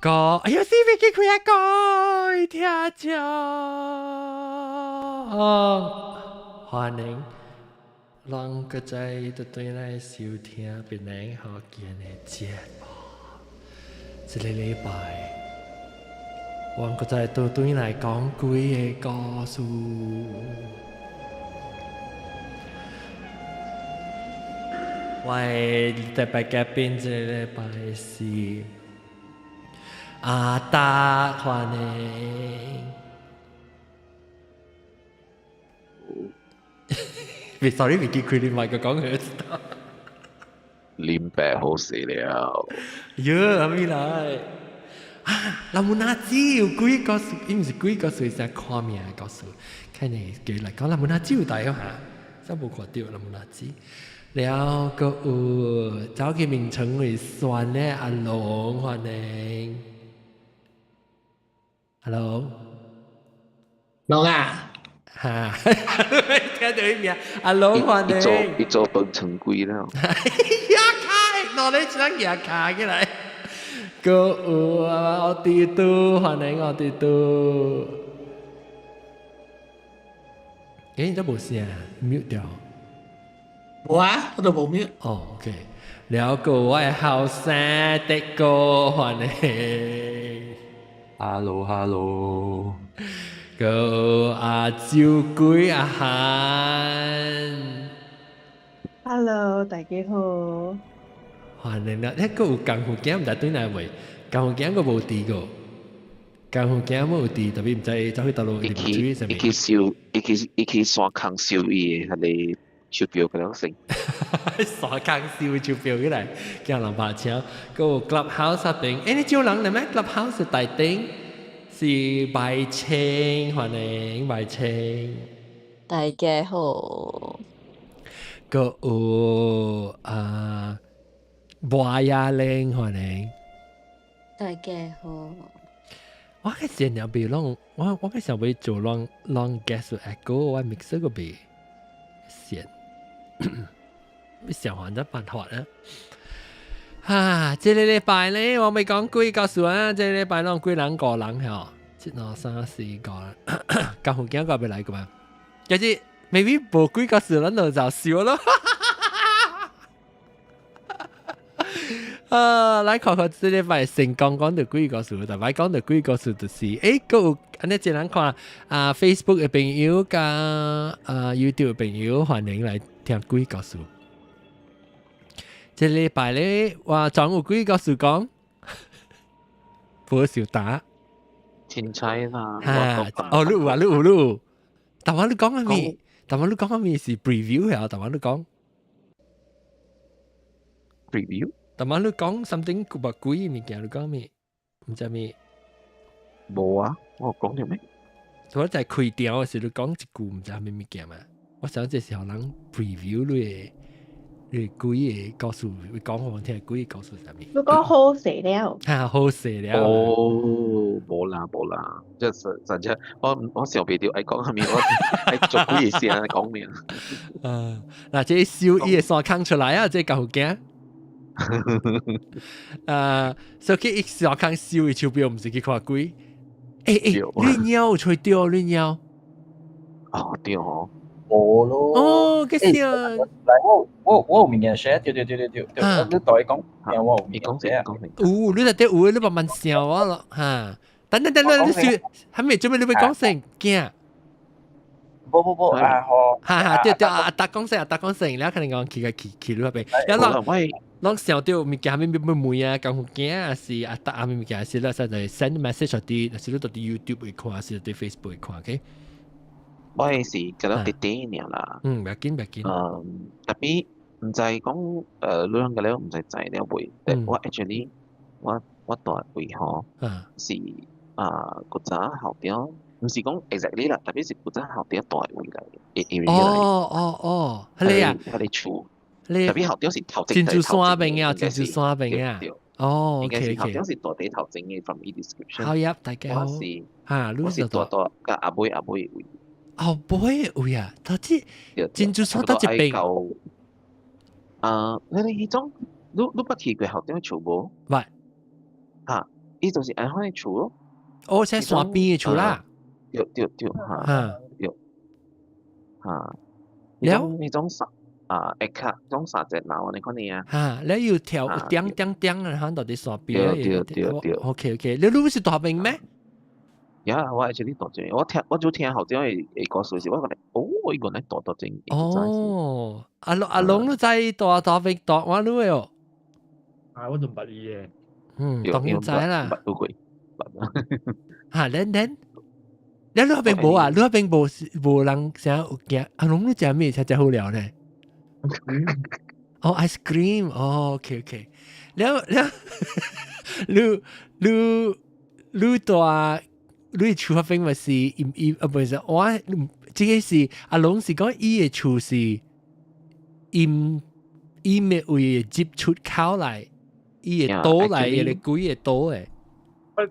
個，哎呀，死飛機開啊，各位聽眾，歡迎咱閣再倒轉來收聽檳榔福建的節目。這个禮拜，我閣再倒轉來講幾个故事。我的特別嘉賓這个禮拜是阿達，歡迎。別 sorry，未記開你麥個講佢知道。林北好死了。喲，阿咪來。啊，拉姆納子有幾個故事，伊毋是幾個故事，是看名的故事。看你叫來講拉姆納子有大哈，真無看著拉姆納子。了，閣有走去眠床會酸的阿龍，歡迎。Hello，龍啊，哈，聽到伊名，阿龍歡迎。一做一做崩成鬼了。呀卡，攞你將牙卡起來。閣有啊，我弟弟，歡迎我弟弟。欸，這無聲，mute 掉。無啊，我都無 mute。哦，OK。了閣我的後生的哥，歡迎。 Hello，Hello。閣阿酒鬼阿韓。 Hello，大家好。歡迎啦！迄個有功夫囝，毋知對哪位？功夫囝閣無佇個，功夫囝無佇，特別毋知走去佗落伊去伊去收，伊去伊去山空收伊的彼個手錶個了先。山空收手錶起來，叫人拍車。閣有 Clubhouse 那邊，欸，你少人咧咩？Clubhouse 大頂是白青，歡迎白青。大家好。閣有啊，博雅玲，歡迎。大家好。我個時候袂攏，我我個時候欲做攏攏 guest echo，我 mixer 個袂線，欲想換這辦法咧。哈，這个禮拜咧，我欲講幾個故事啊，這个禮拜攏幾人五人吼，一兩三四五人，江湖囝個欲來過嘛？其實 maybe 無幾個故事，咱就就笑咯。啊，來看看這禮拜成功講著幾個故事，逐擺講著幾個故事就是，欸，閣有按呢一人看啊，Facebook 的朋友佮啊 YouTube 的朋友，歡迎來聽鬼故事。這禮拜咧，我總有幾個故事講，無受打。凊彩啦。哈，哦，你有啊，你有你有。但我你講啥物？但我你講啥物是 preview 呀？但我你講 preview。但我你講 something 古白鬼物件，你講物？毋知物？無啊，我講著咩？我在開場的時，你講一句毋知啥物物件嘛？我想這是予人 preview 你的你鬼的故事，會講予我聽鬼的故事啥物？你講好勢了。哈，好勢了。哦，無啦無啦，這實實際我我想袂著愛講啥物，我愛做鬼的聲講爾。啊，嗱，這燒伊的山空出來啊，這夠驚。啊，所以伊山空燒的手錶，毋是去看鬼。欸欸，你貓有揣著你貓？哦，對哦。無咯。哦，個聲。來，我我我有物件寫，對對對對對對，你同伊講，我有物件寫。有，你內底有，你慢慢想我咯，哈。等等等等，你說，還未準備你欲講先，驚。無無無，啊好。哈哈，對對，阿達講先，阿達講先，了可能講去個去去你那邊，了攏攏想著物件，啥物欲問啊，功夫囝啊是阿達啥物物件，是咧，實在 send message 佇，若是你佇 YouTube 會看，是佇 Facebook 會看，OK？我的是覺得短短爾啦。嗯，袂緊袂緊。嗯，特別毋知講，你啷個了毋知知了未？我 actually 我我蹛位吼，是啊，古早校長，毋是講 exactly 啦，特別是古早校長蹛位來的 area 哦哦哦，彼个啊，彼个厝，特別校長是頭前珍珠山邊啊，珍珠山邊啊。哦應該是校長是蹛佇頭前的，from 伊 description。好呀，大家好。我是哈，我是蹛蹛佮阿尾阿尾位。後尾位啊，頭這珍珠山佗一邊？啊，你你彼種，你你捌去過校長厝無？捌。哈，伊就是按款嘅厝咯。哦，喺山邊嘅厝啦。對對對，嚇。對。嚇。了。呢種三啊，一卡種三隻樓你看你啊。嚇，你要跳點點點啊，喺到啲山邊。對對對對。 OK，你是大邊咩？呀，我 actually 大正，我聽我就聽後長會故事時，我覺得哦，原來大大正。哦，阿龍阿龍都知大大邊大我你哦。啊，我仲捌伊嘅。嗯，當然知啦。捌過。嚇，恁你嗰邊無啊？你嗰邊無無人啥有驚？阿龍你食咩才食好料呢？哦，ice cream，哦，OK OK，了了，你你你大你厝嗰邊咪是伊伊啊，不是我，這個是阿龍是講伊的厝是因伊嘅位接出口來，伊會倒來，伊個鬼會倒的。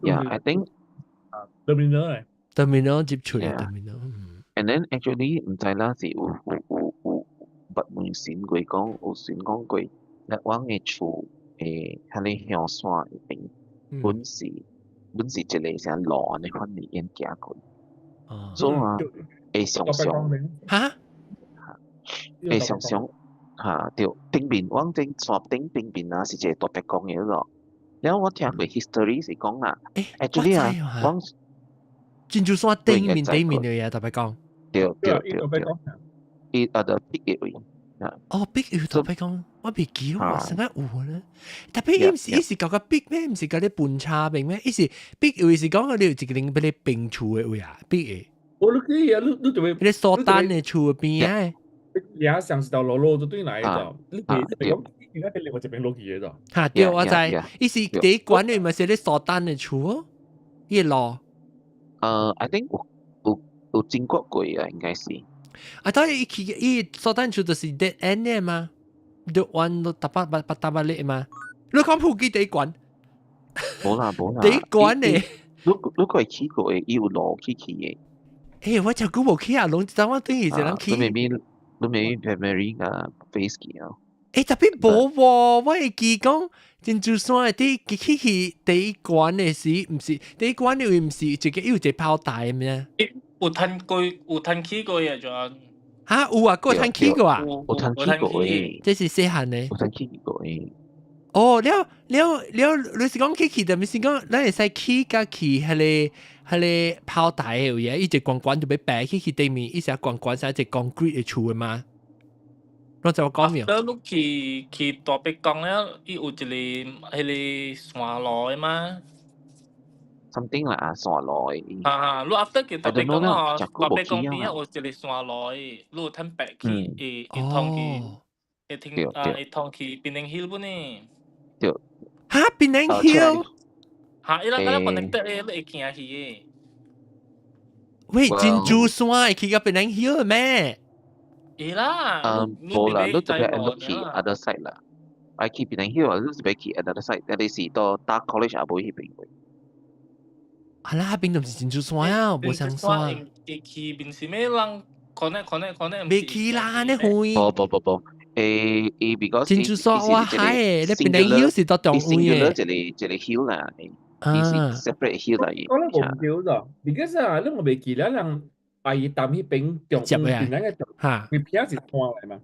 Yeah, I think terminal 嚟。 terminal 接出嚟 terminal。 And then actually 毋知啦，是有有有有捌問神過講，有神講過，咱阮的厝誒，彼個香山邊，本是本是一個啥路按呢款物件行過。所以啊，會想象哈？會想象嚇對，頂面阮這山頂頂面啊，是一個大白公的咯。然後我聽過 history 是講啦，actually 啊，阮珍珠山頂面頂面的嘢大白公。對對對對，伊啊就壁嘅位。哦，壁有大白公，我未記喎，成日有咧。特別伊毋是伊是搞個壁咩？毋是搞咧盤查邊咩？伊是壁位是講你有一個零俾你並厝的位啊，壁的。我你記啊，你你就會你蘇丹的厝邊啊。也上是條路路就對來的，你你講應該另外一邊落去的。嚇對，我知，伊是第一關的，咪是咧蘇丹的厝哦，伊個路。I think 有有有經過過啊，應該是。啊，當伊去伊蘇丹厝就是 dead end 的嘛，就彎都搭八八八搭八力嘛。你講普吉第一關？無啦無啦。第一關呢？如如果會去過的，伊有路去去的。欸，我真久無去啊，攏昨我等於一人去。你 maybe 你 maybe primary 個 face 去啊。欸，特別無喎，我會記講珍珠山的第去去第一關的時，毋是第一關的位，毋是一個有一個炮台咩？有趁過有趁去過嘅就。哈有啊，閣趁去過啊？有趁去過的。這是細漢的。有趁去過的。哦，了了了，你是講去去的，毋是講咱會使去甲去彼個彼個炮台的位啊？伊一關關就欲白去去對面，伊是關關啥一個 concrete 的厝的嗎？我就講沒有。你去去大伯公了，伊有一個彼個山路的嗎？ Something 啦，啊，山路的。啊，你 after 去大伯公哦，大伯公邊仔有一個山路的，你有趁白去，會會通去，會聽啊，會通去檳城 Hill 本呢？對。哈，檳城 Hill？哈，伊人敢若 connected 的，你會行去的。喂，珍珠山會去到檳城 Hill 咩？會啦。嗯，無啦，你特別愛去 other side 啦。愛去檳城 Hill，你特別去 other side，但係是到大 college 也無彼邊位。啊啦，邊就毋是珍珠山啊，無相山。會去邊是咩人？connect connect connect。未去啦，你去。無無無無，誒誒，because 珍珠山我海的，你檳城 Hill 是到中位的。一個一個 hill 啦，伊是 separate hill 嚟。講得無對咗，because 啊，你我未記得人阿姨擔彼邊中央邊那個哈，佢片是山嚟嘛。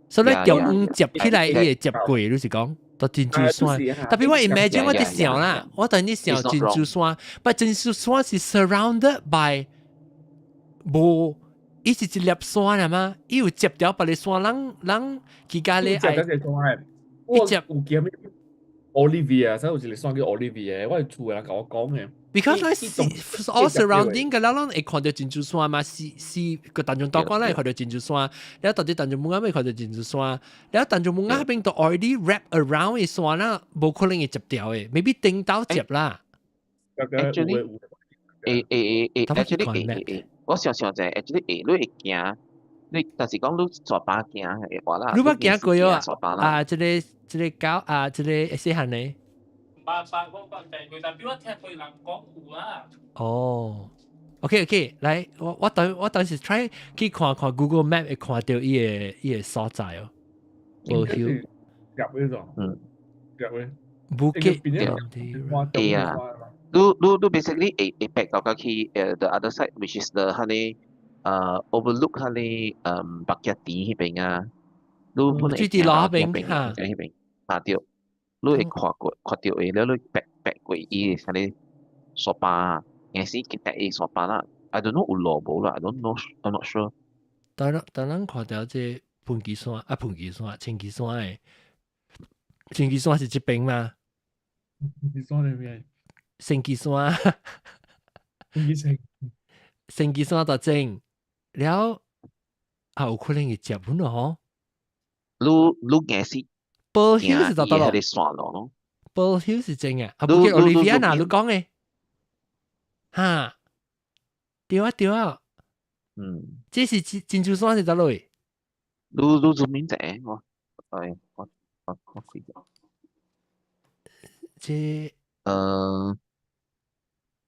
所以中央接起來，伊會接過，你是講到珍珠山。特別我 imagine 我佇想啦，我等你想珍珠山，但珍珠山是 surrounded by 無，伊是一粒山啊嘛，伊有接掉別個山，人人其他咧愛。伊接有叫咩？Olivia，所以有一個山叫 Olivia，我係厝的人共我講的。 Because 咱是 all surrounding 嘅，咱攏會看到珍珠山嘛，是是個淡江大關咱會看到珍珠山，了到底淡江木仔會看到珍珠山，了淡江木仔彼邊都 already wrap around 的山啦，無可能會接掉的，maybe 頂到接啦。 Actually，會會會會，actually 會會會，我想想者，actually 會，你會行，你但是講你大巴行的話啦，你捌行過啊？啊，這個這個狗啊，這個細漢呢？捌捌我捌訂過，但比我聽過人講有啦。哦，OK OK，來，我我等我當時 try 去看看 Google Map 會看到伊个伊个所在哦。無曉入嗰種，嗯，入嘅。Bukit 會啊，你 basically 會會爬到去the other side which is the 彼个overlook 彼个白吉田彼邊啊，你本來水池路彼邊哈，彼邊啊對，你會看過看著的，了你爬爬過伊彼个山坡，應是第一山坡啦。I don't know 有路無啦，I don't know，I'm not sure。當咱看著這噴氣山啊，噴氣山、清氣山的，清氣山是這邊嗎？清氣山裡面，升旗山，升旗山，升旗山就正了，啊有可能會接本咯吼。你應是保險是就得咯。彼山路咯。保險是正嘅，啊 Bukit Olivia 嗱，你講嘅，哈，對啊對啊。這是珍珠山是佗落？你做面者我，哎，我開咗。這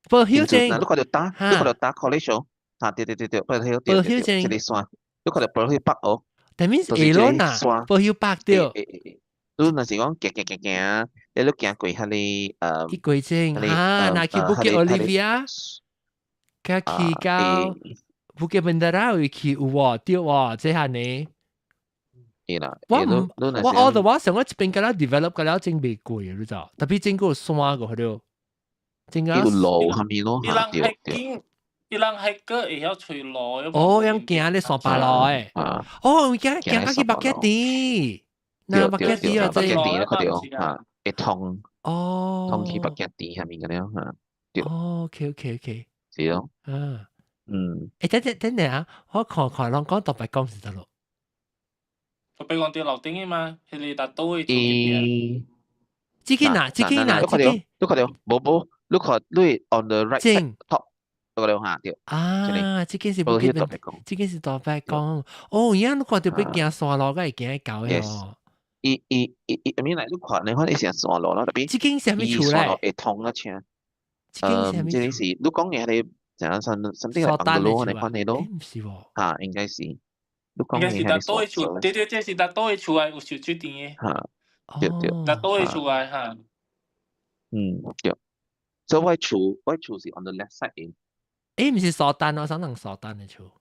保險證，你看著打，你看著打 college 啊，對對對對，保險對對對，這个山，你看著保險北哦。但面是下咯嗱，保險北對。你若是講行行行行，你行過彼个一過正啊，若去 Bukit Olivia，佮去到 Bukit Bendera 會去有喎，對喎，這下呢。我唔，我我就我想我這邊個了 develop 個了真袂貴，你知道？特別整個山個去了，整個路下面咯，伊人係伊人係個會曉揣路。哦，樣行咧山坡路的。哦，行行到去白吉田，那白吉田啊，白吉田看著嚇，會通。哦。通去白吉田下面個了嚇。對。哦，OK。是咯。啊。等等等等啊，我看看攏講大伯公是佗落。大伯公佇樓頂的嘛，彼个大島的厝邊。這個哪？這個哪？你看著，你看著，無無，你看你 on the right side top，你看著嚇對。啊，這個是不記得，這個是大伯公。哦，而家你看著欲行山路，閣會行會到的哦。伊伊伊伊，I mean 你看，你看伊是山路啦，特別。這間啥物厝咧？會通啊車。這間啥物這個是你講的彼個，怎樣something like bungalow 你看的咯。毋是喎。嚇，應該是。應該是大島的厝，對對，這是大島的厝啊，有受水甜的。嚇，對對。大島的厝啊，嚇。對。所以我厝是 on the left side 的。毋是蘇丹哦，啥人蘇丹的厝？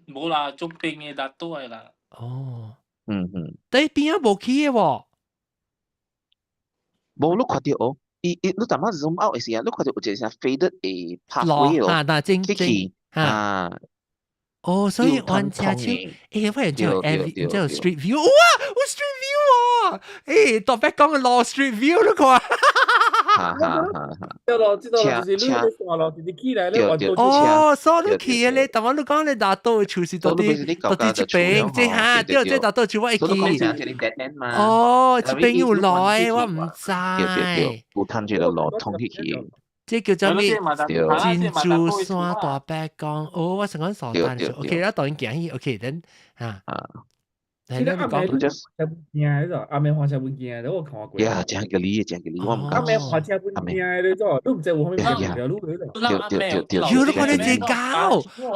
無啦，竹邊的大島的啦。哦。但邊仔無去的喎。無，你看著哦，伊伊你淡仔 zoom out 的時啊，你看著有一個啥 faded 的 pathway 哦，啊，那正正啊。哦，所以阮遮手，我係叫 every 叫 street view，哇，有 street view 啊！大伯公的路 street view 你看。哈哈哈！對咯，知道咯，就是你咧山路直直起來咧，哦，所以你去的咧，但我你講咧，大島的厝是到底到底這邊，這哈，對，這大島厝我會記。哦，這邊有路的，我毋知。對對對，有趁這個路通起去。這叫做咩？珍珠山大伯公，哦，我想講蘇丹厝，OK，我當然行去，OK，then 嚇。其實阿妹車本驚，你知阿妹花車本驚，我看過。呀，真個理，真個理，我毋敢。阿妹花車本驚，你知？你毋知有啥物條路你知？對對對對。喲，你看你隻狗，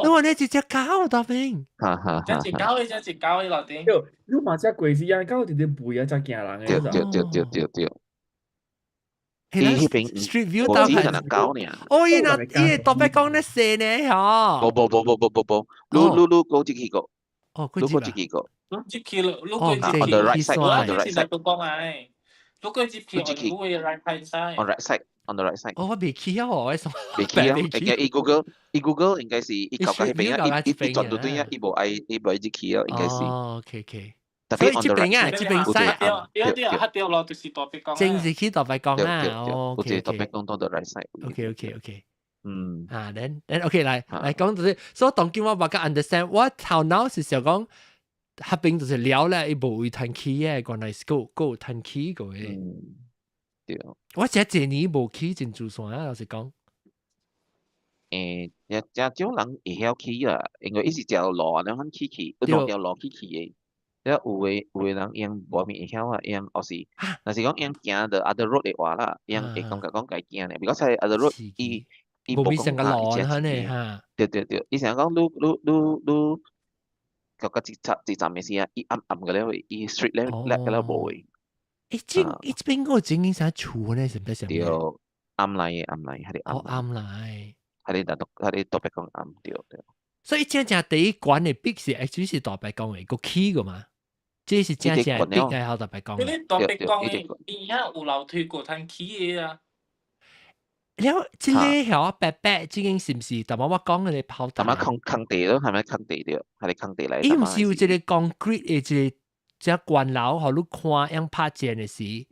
你看你一隻狗，大兵。哈哈哈。這一狗的，這一狗的老頂。對，你嘛只過時啊，狗直直吠啊，真驚人的。對對對對對對。伊彼邊 Street View 到係狗爾。哦，伊若伊大伯公咧踅呢，吼。無無無無無無無，你你你過這去過。哦，你過這去過。你這去了，你過這去。 On the right side，on the right side。你過這去，你會 right side。 On right side，on the right side。哦，我未去啊，我未去啊，應該伊 Google，伊 Google 應該是伊搞到彼邊啊，伊伊轉到對啊，伊無愛伊無愛入去啊，應該是。哦，OK。所以這邊啊，這邊西。對對對，對咯，就是大伯公。正是去大伯公啊，哦，OK。大伯公 on the right side。 OK。嗯。啊，then OK 來來講就是，所以當今我無較 understand，我頭腦是想講，彼邊就是了咧，伊無位趁去的，原來是閣閣有趁去過的。嗯，對。我這幾年無去珍珠山啊，老實講。也誠少人會曉去啦，因為伊是一條路按呢款起去，有兩條路起去的。了有的人𪜶無啥物會曉啊，𪜶或是，若是講𪜶行 the other road 的話啦，𪜶會感覺講家行咧，because other road 伊伊無講成個路安呢哈。對對對，伊成日講你你你你，到到一站一站的時啊，伊暗暗個了，伊 street 咧咧個了無的。伊這伊這邊個整間啥厝呢？是唔是？對，暗來嘅暗來，係哦，暗來。係你大獨，係你大伯公暗對對。所以正正第一關嘅壁是 actually 是大伯公嘅個起個嘛？這是正正壁係好大伯公。你大伯公嘅邊仔有樓梯過通起嘅啊？了，這個曉白白，這間是毋是？淡薄我講嘅炮台？淡薄空空地咯，係咪空地對？係你空地嚟。伊毋是有一個 concrete 嘅一個隻關樓，予你看樣拍戰嘅時，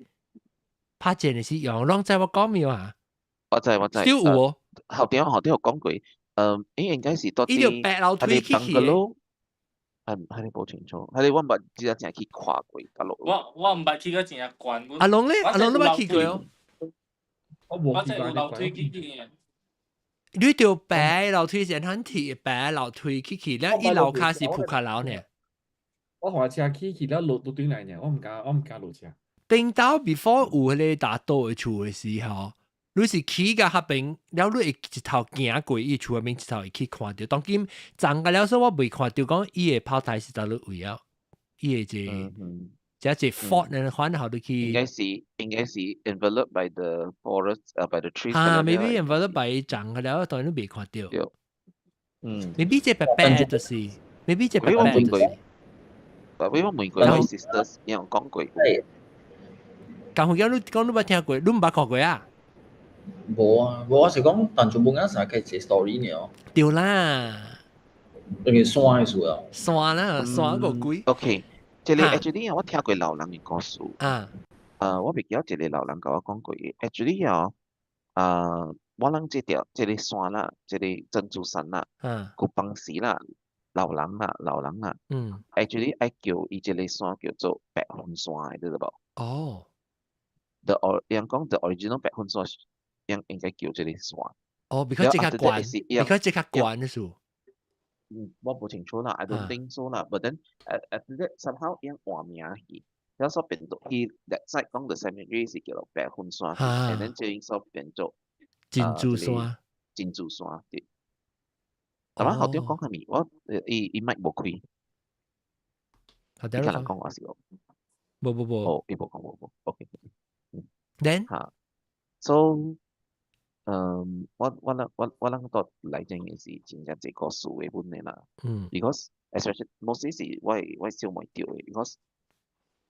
拍戰嘅時用，攏知我講沒有啊？我知我知。有哦。後邊有講過，應該是到伊就白樓梯起去。係你無清楚，係你我毋捌只正去看過，大陸。我毋捌去過真正懸。阿龍咧，阿龍你捌去過哦？我無我有樓梯起去。你著白樓梯是很鐵，白樓梯起去，了伊樓跤是鋪卡樓呢。我滑車起去了落落轉來呢，我毋敢落車。頂到 before 有彼個大道的厝的時候，你是起到彼邊，了你會一頭行過伊厝內面，一頭會去看著。當今長個了說，我未看著講伊的炮台是佗落位啊，伊的這這這 fort 呢，款好你去。應該是 enveloped by the forest，by the trees。啊，maybe enveloped by 長個了，當然你未看著。。 maybe 這白白就是，maybe 這白白就是。我問過我 sisters 有講過。講回講你講你捌聽過，你毋捌看過啊？無啊，無我是講，但全部啱啥個一個 story 呢？對啦。那個山的事啊。山啦，山個鬼。 OK，這個 actually 我聽過老人的故事。我袂記得一個老人共我講過的。Actually 哦，我人這條這個山啦，這個珍珠山啦，古當時啦，老人啦，老人啦，actually 愛叫伊這個山叫做白雲山的，你知無？哦。 The or 人講 the original 白雲山，應該叫這個山。哦，because 這較懸，because 這較懸的數。我無清楚啦，I don't think so 啦。But then after that somehow 伊換名去，了所變做伊 that side 講 the cemetery 是叫做白雲山，and then 這所變做珍珠山。珍珠山對。但係後邊講啥物？我伊麥無開。伊可能講話是哦。無無無。哦，伊無講無無，OK。 Then 嚇，so 我我人到來這件是真正這個事的本的啦。Because especially mostly 是我小妹著的，because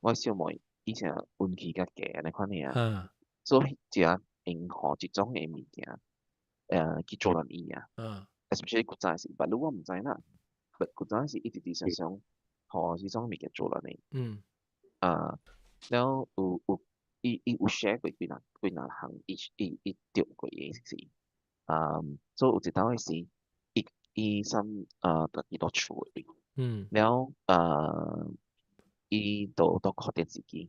我小妹以前運氣較低按呢款爾啊，所以才用予這種的物件，去做人伊啊。Especially 古早時，but 我毋知啦。but 古早時一直直常常予這種物件做人的。啊，了有伊有 share 過幾若幾若項，伊著過的是，所以有一擺是，伊啥家己佇厝的，了伊就佇看電視機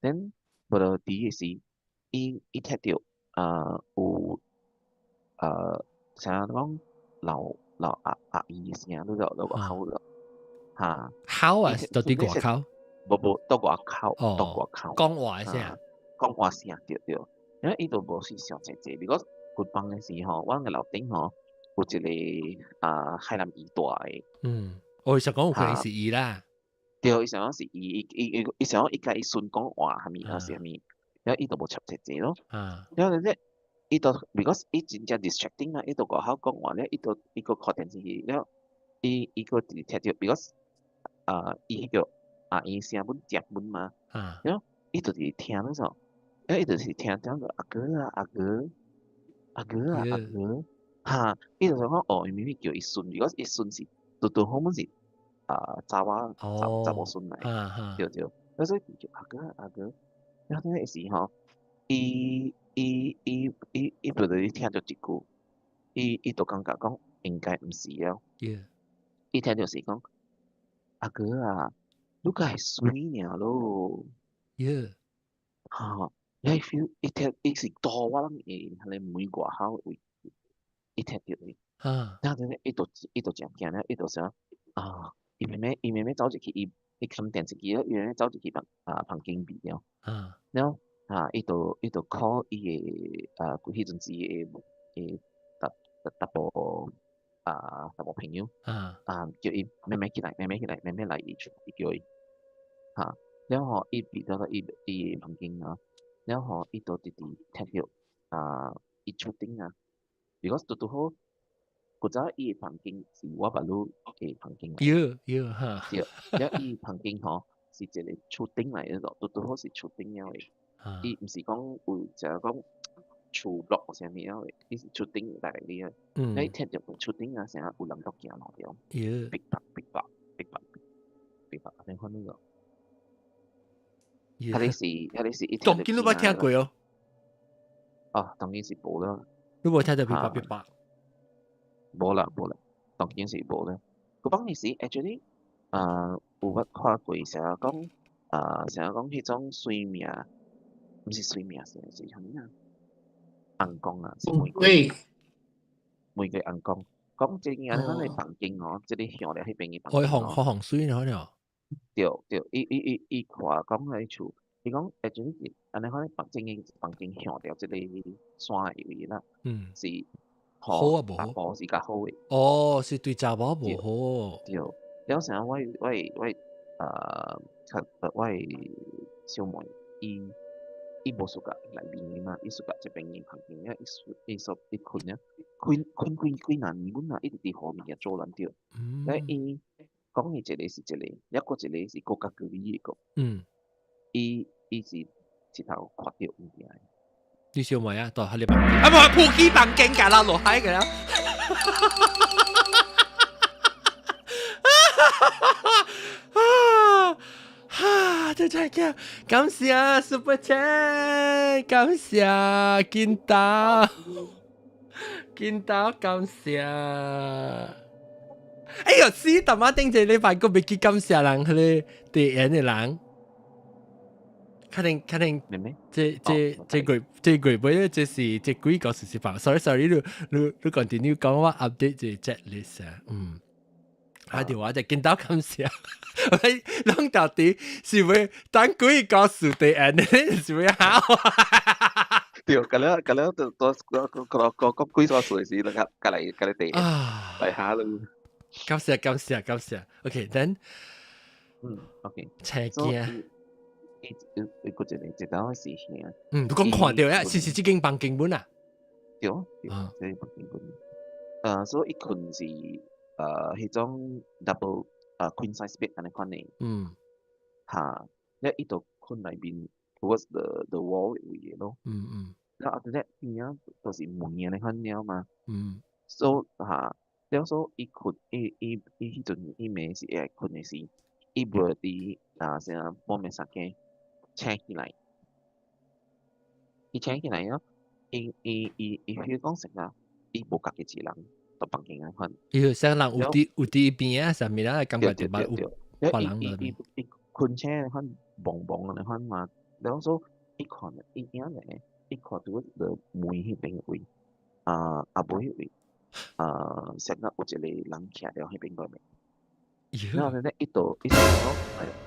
，then 無就佇的時，伊聽著有啥講老阿姨的聲，你知佇外口了，哈。口啊，佇佇外口？無無，佇外口，佇外口。講話聲。講話聲對對，因為伊都無是想濟濟，如果軍房的時候，阮个樓頂吼有一個海南魚大的。我想講有可能是伊啦。對，伊想講是伊，伊想講伊共伊孫講話啥物，還是啥物，然後伊就無插濟濟咯。然後咧，伊就 because 伊真正 distracting 嘛，伊就外口講話咧，伊就伊閣看電視機，了伊閣直聽著，because 伊彼個阿姨聲本食本嘛，然後伊就直聽那種，然後伊就是聽聽到阿哥啊阿哥，阿哥啊阿哥，哈，伊就想講哦，伊明明叫伊孫，because 伊孫是拄拄好滿是查某查某孫來，對對，所以叫阿哥啊阿哥，然後那個時吼，伊就佇聽著一句，伊就感覺講應該毋是了，伊聽著是講阿哥啊，你敢會媠爾咯？ 哈，你 feel 伊聽伊是倒我攏會彼个門外口位，伊聽著伊，然後咧伊就誠驚了，伊就想啊，伊妹妹走入去，伊冚電視機了，伊妹妹走入去房間裡了，了啊，伊就 call 伊的彼陣時的查某朋友，啊，叫伊妹妹起來，妹妹起來，妹妹來伊厝，伊叫伊，哈，了了後伊變到伊伊房間啊，了後伊就直直聽到啊，伊厝頂啊，because 拄拄好，古早伊房間是我爸魯嘅房間。喲喲哈。對，了伊房間吼是一個厝頂來的咯，拄拄好是厝頂了的。伊毋是講有就講厝落啥物了的，伊是厝頂來的。你聽到厝頂啊，成日有人在行路了。嗶啪嗶啪嗶啪嗶啪，按呢款那個。彼個是一當今你捌聽過哦？哦，當今是無啦。你無聽到嗶啪嗶啪？無啦無啦，當今是無啦。佢幫你是 actually，啊，有捌看過成日講，啊，成日講彼種水命，毋是水命，是是啥物啊？尪公啊，是玫瑰，玫瑰尪公，講這個咱的房間哦，這個向咧彼邊的房間。開風開風水呢？可能。對對，伊伊伊伊看講彼厝，伊講 actually 按呢款房間房間向著這個山的位啦，是好啊無好？查埔是較好的。哦，是對查某無好。對，了成我我我呃，我小妹伊伊無 suka 內面的嘛，伊 suka 這邊的房間，伊伊說伊睏啊，睏睏幾幾若年本啊，一直佇予物件阻攔著。了伊講的一個是一個，抑閣一個是閣較距離的個。伊伊是一頭看著物件的。你小妹啊，到彼个房間，啊無鋪起房間㗎啦，落海㗎啦。啊啊！真係驚，感謝 Super Chat，感謝金刀，金刀感謝。哎喲，死大媽頂一禮拜閣袂記感謝人，彼个第緣的人。可能可能，這這這月這月尾這是這幾個事實吧？Sorry sorry，你你你 continue 講我 update 這 chat list 啊，嗯。啊對，我就見到感謝，我攏到底是會等幾個事第緣的，是會好。對，咁了咁了就多個個個個幾個數時，隔隔嚟隔嚟地嚟下咯。感謝感謝感謝，OK，then，嗯，OK，車驚。伊伊伊個一個一道事情。嗯，你講看著啊，是是這間房間本啊？對，對，這個房間本。所以伊睏是彼種 double queen size bed 按呢款的。哈，了伊就睏內面 towards the wall 位的咯。了 after that 邊仔就是門按呢款了嘛。所以哈，了所以伊睏伊伊伊彼陣伊暝是會睏的時，伊無佇啊啥半暝三更醒起來，伊醒起來了，伊伊伊伊 feel 講成啊，伊無家己一人佇房間按款。伊啥人有佇有佇邊啊？啥物啊？感覺就捌有別人伊伊伊睏醒按款濛濛按呢款嘛，了所伊看伊影咧，伊看到個門彼邊位，啊啊無彼位，啊成個有一個人徛佇彼邊個面。然後咧，伊就伊想講，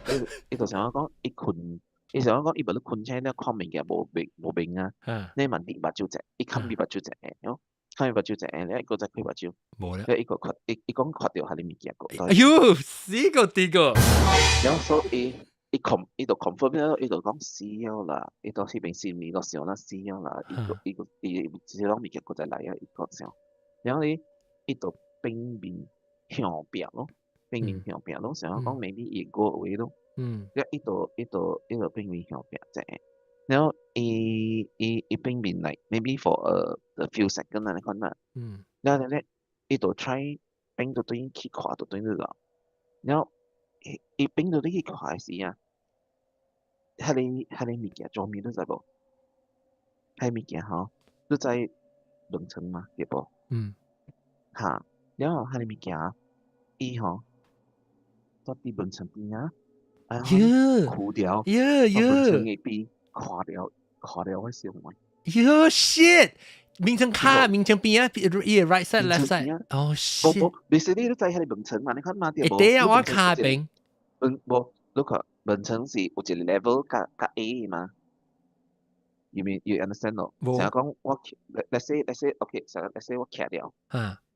伊伊就想講，伊睏，伊想講，伊無咧睏醒了看物件無明無明啊，你嘛滴目睭者，伊崁伊目睭者，喲，崁伊目睭者，了伊閣再開目睭，無了，了伊閣看，伊伊講看著彼个物件個。哎喲，死個啲個。了所以伊 con 伊就 confirm 了，伊就講死了啦，伊到彼邊心裡都想啦死了啦，伊個伊個伊這攏物件閣再來啊，伊閣想，然後咧，伊就變面向壁咯。變面向壁咯，想講 maybe 伊過位咯，了伊就伊就伊就變面向壁者，然後伊伊伊變面 like maybe for a few second 按呢款啦，然後咧伊就 try 變到對去看到對了，然後伊伊變到對去看的時啊，彼个彼个物件做咩你知無？彼個物件吼，你知兩層嘛，對無？哈，然後彼個物件，伊吼。踮佇門床邊仔，啊，哭掉，門床的邊看著看著我小妹。喲 shit！眠床跤眠床邊仔，伊 right side left side。哦 shit！無無，你是你都知彼个門床嘛？你看嘛對無？對啊，我跤邊。嗯，無，你看門床是有一個 level 較較矮的嘛？You mean you understand 咯？成日講我，let's say OK，成日 let's say 我徛了，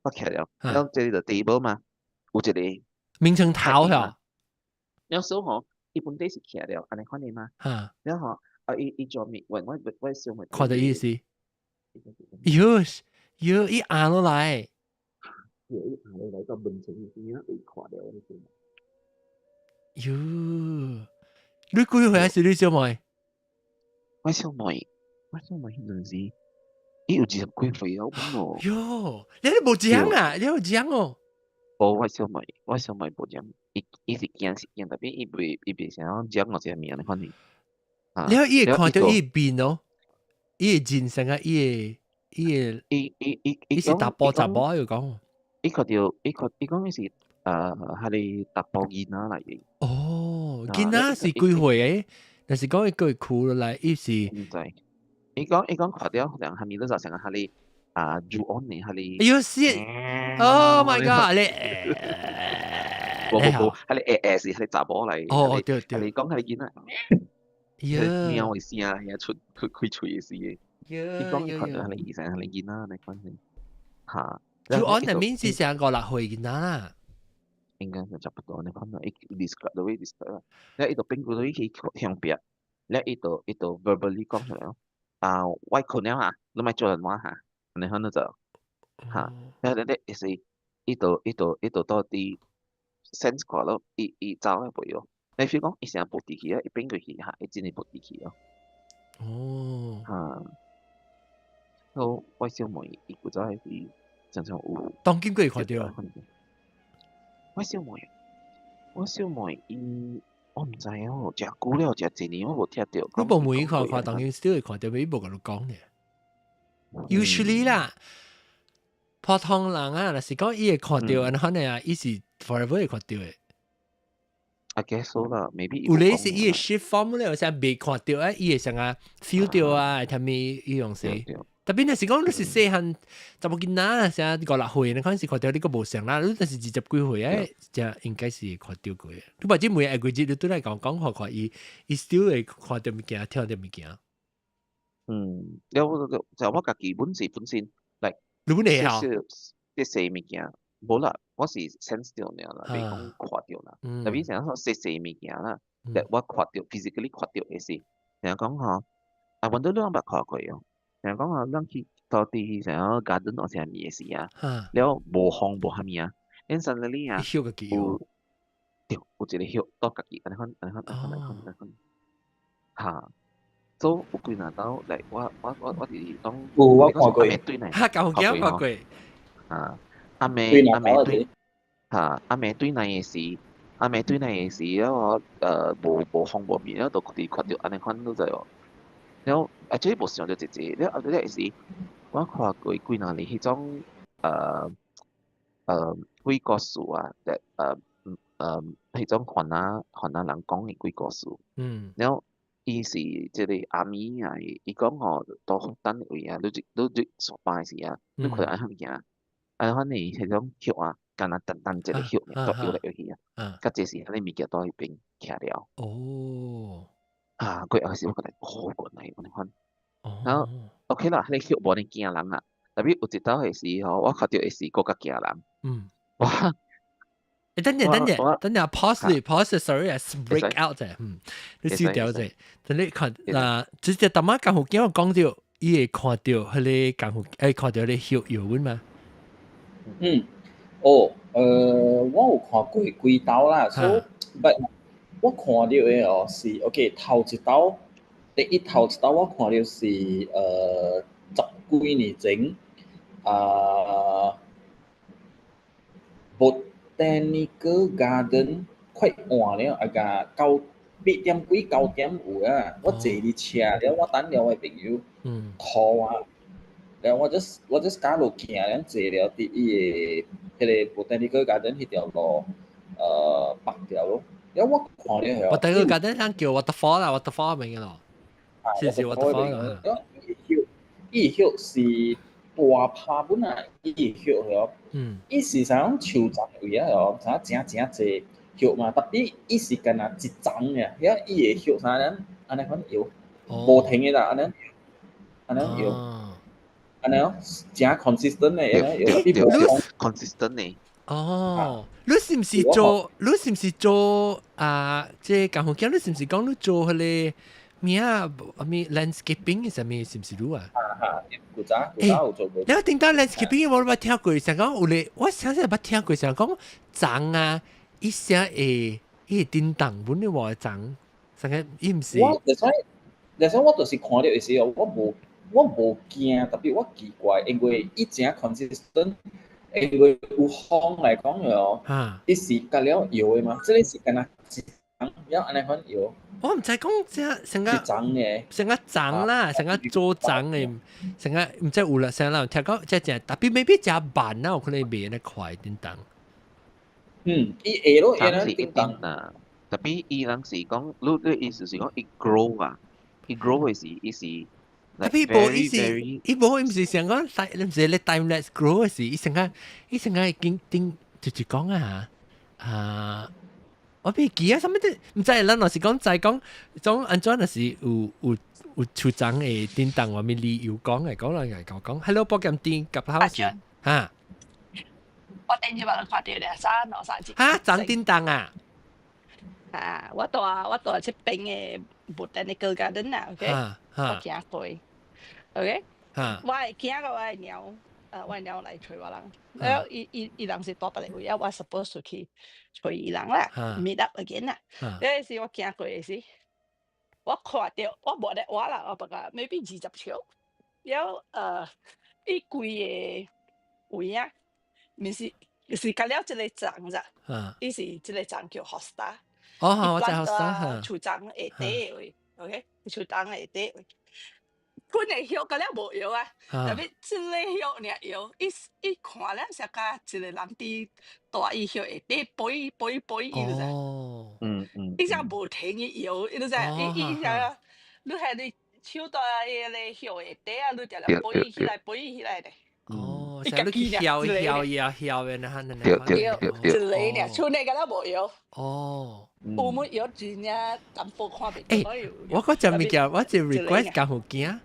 我徛了，然後這裡就 table 嘛，有一個眠床頭呀。有時候吼，伊本底是徛了，按呢款的嘛。嚇。然後啊，伊伊做面，我我我小妹。看到意思。喲喲，伊按落來。伊按落來到門前邊啊，會看到你知無？喲，你幾歲啊？是你小妹？我小妹，我小妹彼陣時，伊有20幾歲啊，我喲，你你無講啊？你有講哦？無，我小妹，我小妹無講，伊伊是驚是驚，特別伊袂伊袂想講講我這物按呢款的。你伊會看到伊面哦，伊的人生啊，伊的伊的伊伊伊伊是查埔查某又講。伊看到伊看伊講伊是彼個查埔囡仔來的。哦，囡仔是幾歲的？但是講伊過哭落來，伊是。毋知。伊講伊講看到人蝦米都就成個彼個啊，住安呢，彼個。哎呦，是，Oh my god！你無無無，彼個會會是彼個查某來。哦，對對。你講彼個囡仔。喵的聲，遐出開開喙的時。伊講伊看到彼個醫生，彼個囡仔來款的，嚇。就按那面是成五六歲囡仔啦。應該是差不多，你看到伊 describe the way describe 啦，了伊就變過去去向壁，了伊就伊就 verbally 講出來哦，啊，我睏了哈，你莫做人我哈，按呢款就，嚇，了了了，伊是伊就伊就伊就到底 sense 看到伊伊走了袂哦，你 feel 講伊成無佇去啊，伊變過去哈，伊真係無佇去哦。哦。嚇，so 我小妹伊古早係常常有。當今過會看到。我小妹，我小妹伊，我毋知哦，誠久了，誠濟年我無聽著。你無問伊看看，當今 still 會看到，伊無共你講呢。Usually 啦，普通人啊，若是講伊會看到，按呢款啊，伊是 forever 會看到的。 I guess so 啦，maybe 有咧是伊會 shift form 咧，有時未看到啊，伊會啥啊 feel 到啊，啥物伊樣勢。特別若是講你是細漢查某囡仔，啥五六歲，你可能是看到你閣無像啦。你若是20幾歲啊，就應該是看到過。你或者每個月你都來講講看看，伊伊 still 會看到物件，聽到物件。嗯，了我就我家己本是本身，like 你本會啊？這細物件，無啦，我是 sense 到爾啦，袂講看到啦。特別像說細細物件啦，我看到 physically 看到的是，像講吼，啊，阮都攏捌看過哦。像講啊，咱去到底像 garden 或啥物的時啊，了無風無蝦米啊，then suddenly 啊，有對，有一個葉倒家己，按呢款，按呢款，按呢款，按呢款，哈，so 有幾若兜來，我我我我伫講，有我看過，哈，舊鏡看過，啊，暗暝暗暝對，哈，暗暝對來的時，暗暝對來的時，了我無無風無面，了就佇看著按呢款都知無。了，啊，這無想著一個，了後尾是，我看過幾若年彼種鬼故事啊，彼種番仔番仔人講的鬼故事。了，伊是這個阿米啊，伊講吼，到等位啊，你你你上班時啊，你看著按物件，啊，反正彼種葉啊，敢若單單一個葉爾，搖來搖去啊，佮這是彼個物件佇彼邊徛了。哦。啊，過後時我覺得好滾來，按呢款。然後 OK 啦，彼個葉無呢驚人啦，特別有一道的時吼，我看著的是閣較驚人。哇！欸，等陣等陣，等陣 pause pause sorry 啊，break out 者，嗯，你燒掉者，等你看嗱，直接大媽江湖見我講到，伊會看到彼個江湖，會看到彼個葉搖阮嘛？嗯，哦，我有看過幾道啦，so but 我看到的哦是 OK 頭一道，第一頭一道我看到是10幾年前啊，Botanical Garden 快晚了，啊個9、8點幾9點有啊，我坐佇車了，我等了我的朋友 call 我，了我 just 我 just 駕路行了坐了佇伊的彼個 Botanical Garden 彼條路北條咯。了我看了 Botanical Garden 咱叫 waterfall 啦，waterfall 名咯，是是 waterfall 啦。伊葉伊葉是大拍本啊，伊葉哦，伊是啥種樹叢位啊哦，啥誠誠濟葉嘛，特別伊是敢若一層嘅，遐伊的葉啥呢，按呢款搖，無停的啦，按呢按呢搖，按呢誠 consistent 的，按呢搖，對對，consistent 的。哦，你是毋是做？你是毋是做啊？這個工夫你是毋是講你做彼個咩啊？咩 landscaping 啥物？是毋是你啊？啊哈，古早古早有做過。你頂到 landscaping 我捌聽過，想講有咧，我想想捌聽過，想講欉啊，伊聲會伊會叮當，本來話欉，成個伊毋是。我就所以，就所以我就是看到的時候，我無驚，特別我奇怪，因為伊真 consistent，因為有風來講哦，伊是甲了搖的嘛，這个是敢若一叢，了按呢款搖。我毋知講這成個一叢的，成個叢啦，成個做叢的，成個毋知有啦，成個聽講這正 tapi maybe 誠慢啊，有可能袂按呢快叮當。嗯，伊會咯，會是一定啦。Tapi 伊人是講，你意思是講伊 grow 啊，伊 grow 的時，伊是。 Tapi 無伊是，伊無伊毋是想講，你毋是咧 time lapse grow 的時，伊成個已經叮就是講啊，啊。我袂記啊，啥物的，毋知咱若是講在講，種按怎若是有樹欉會叮當，我咪理由講來講來講講，Hello 保險店夾頭是哈？我頂住捌看著咧，三兩三次。哈，欉叮當啊？啊，我住這邊的 Botanical Garden 啊，OK，我行過，OK，我會驚個我的貓，我的貓來揣我人，了伊人是住別个位啊，我 suppose to 去揣伊人啦，meet up again 啦。嗰時我行過的時，我看著我無咧活啦，我大概 maybe 20尺，了伊規个位啊，毋是是甲了這个叢咋，伊是這个叢叫 hosta。哦，好，我知 hosta。樹叢下底的位，OK，樹叢下底位。本的葉甲了無搖啊，特別這个葉爾搖，伊伊看了是甲一個人佇大伊葉下底飛飛飛，伊就知。伊才無停去搖，伊就知，伊伊啥，你係你手蹛伊个葉下底啊，你定定飛起來飛起來的。哦，成日去搖搖搖搖的，那那對對對對，一个爾，剩的甲了無搖。有沒搖真正淡薄看袂著。欸，我嗰隻物件，我一 request 工夫囝，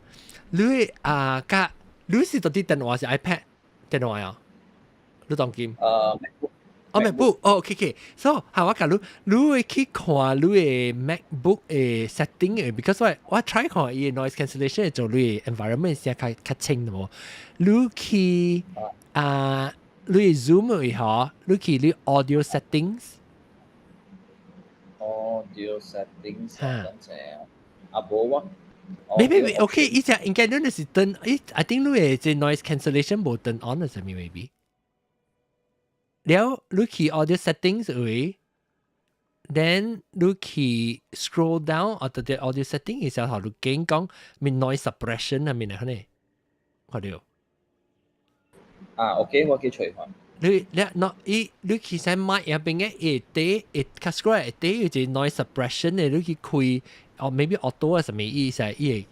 你啊，甲你是到底電話是 iPad 電話啊？你當今？哦，MacBook，哦，OK，OK，so 係我假如你會去看你的 MacBook 的 setting 的，because 我 try 看伊 noise cancellation 做你的 environment 聲較較清的無？你去啊，你 Zoom 位嗬，你去你 audio settings。 Audio settings 等陣啊，無我。沒沒沒，OK，伊只應該你是turn，伊 I think 你的這 noise cancellation 無 turn on 啊，啥物 maybe。了，你去 audio settings 位，then 你去 scroll down 啊，到啲 audio setting 嘅時候，你見講咪 noise suppression 啊，咪呢可能，看到。啊，OK，我去揣看。你喏，伊你去使麥入邊嘅會底會較 scroll 會底有一個 noise suppression 嘅，你去開哦，maybe auto 啊，啥物意思？伊會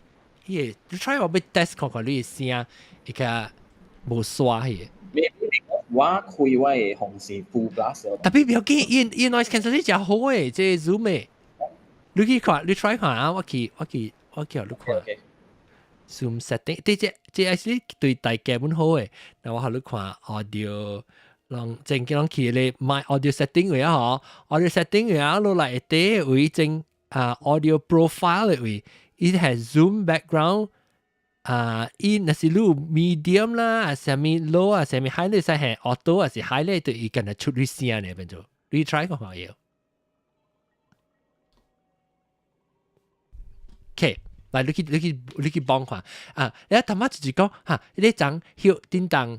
伊會，你 try 我欲 test 看看你的聲會較無刷去。我開我的風扇 full blast。 Tapi 不要緊，伊 noise cancellation 誠好誒，這 Zoom 的。你去看，你 try 看啊！我去你看。Zoom setting，這 actually 對大家本好誒。那我予你看 audio，攏正經攏去咧 my audio setting 位啊嗬，audio setting 位啊，落來底位正啊 audio profile 的位，伊係 Zoom background。啊，伊若是你 medium 啦，啊啥物 low 啊，啥物 high 你使係 auto 還是 high 咧，就伊敢若出你聲咧變做，你 try 看看有。OK，來你去幫看啊！你頭仔就是講哈，你欉葉叮當，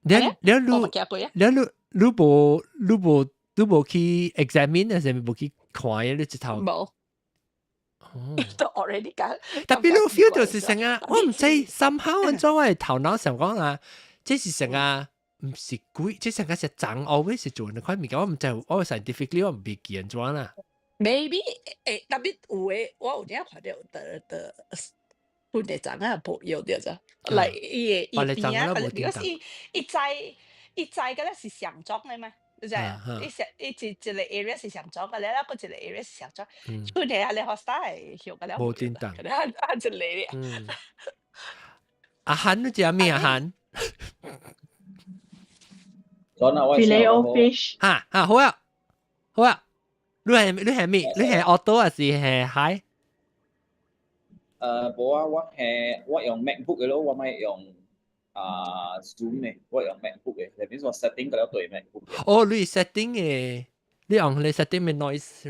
你你你你無你無你無去 examine 啊，啥物無去看嘅，你一頭。無。都 already 講。 Tapi 你 feel 到是成啊，我毋知 somehow 按怎我的頭腦想講啊，這是成啊，毋是鬼，這成個是欉 always 是做那款物件，我毋知，我 scientifically 我毋袂記按怎啦。 Maybe 誒，特別有的，我有影看著的本地欉啊，無搖著咋，來伊的伊邊啊，如果是伊知伊知個咧是上裝的嘛？你知啊？伊上伊一一個 area 是上裝個，了了閣一個 area 是上裝，出嚟啊，你學生會曉個了。無叮當。啊啊一個咧。阿韓你食咩阿韓？ Filet o fish。嚇嚇，好啊，好啊。你係咩？你係 auto 還是係 high？無啊，我用 MacBook 嘅咯，我咪用啊 Zoom 嘅，我用 MacBook 嘅，入邊我 setting 個了對 MacBook 嘅。哦，你 setting 嘅，你用你 setting 咩 noise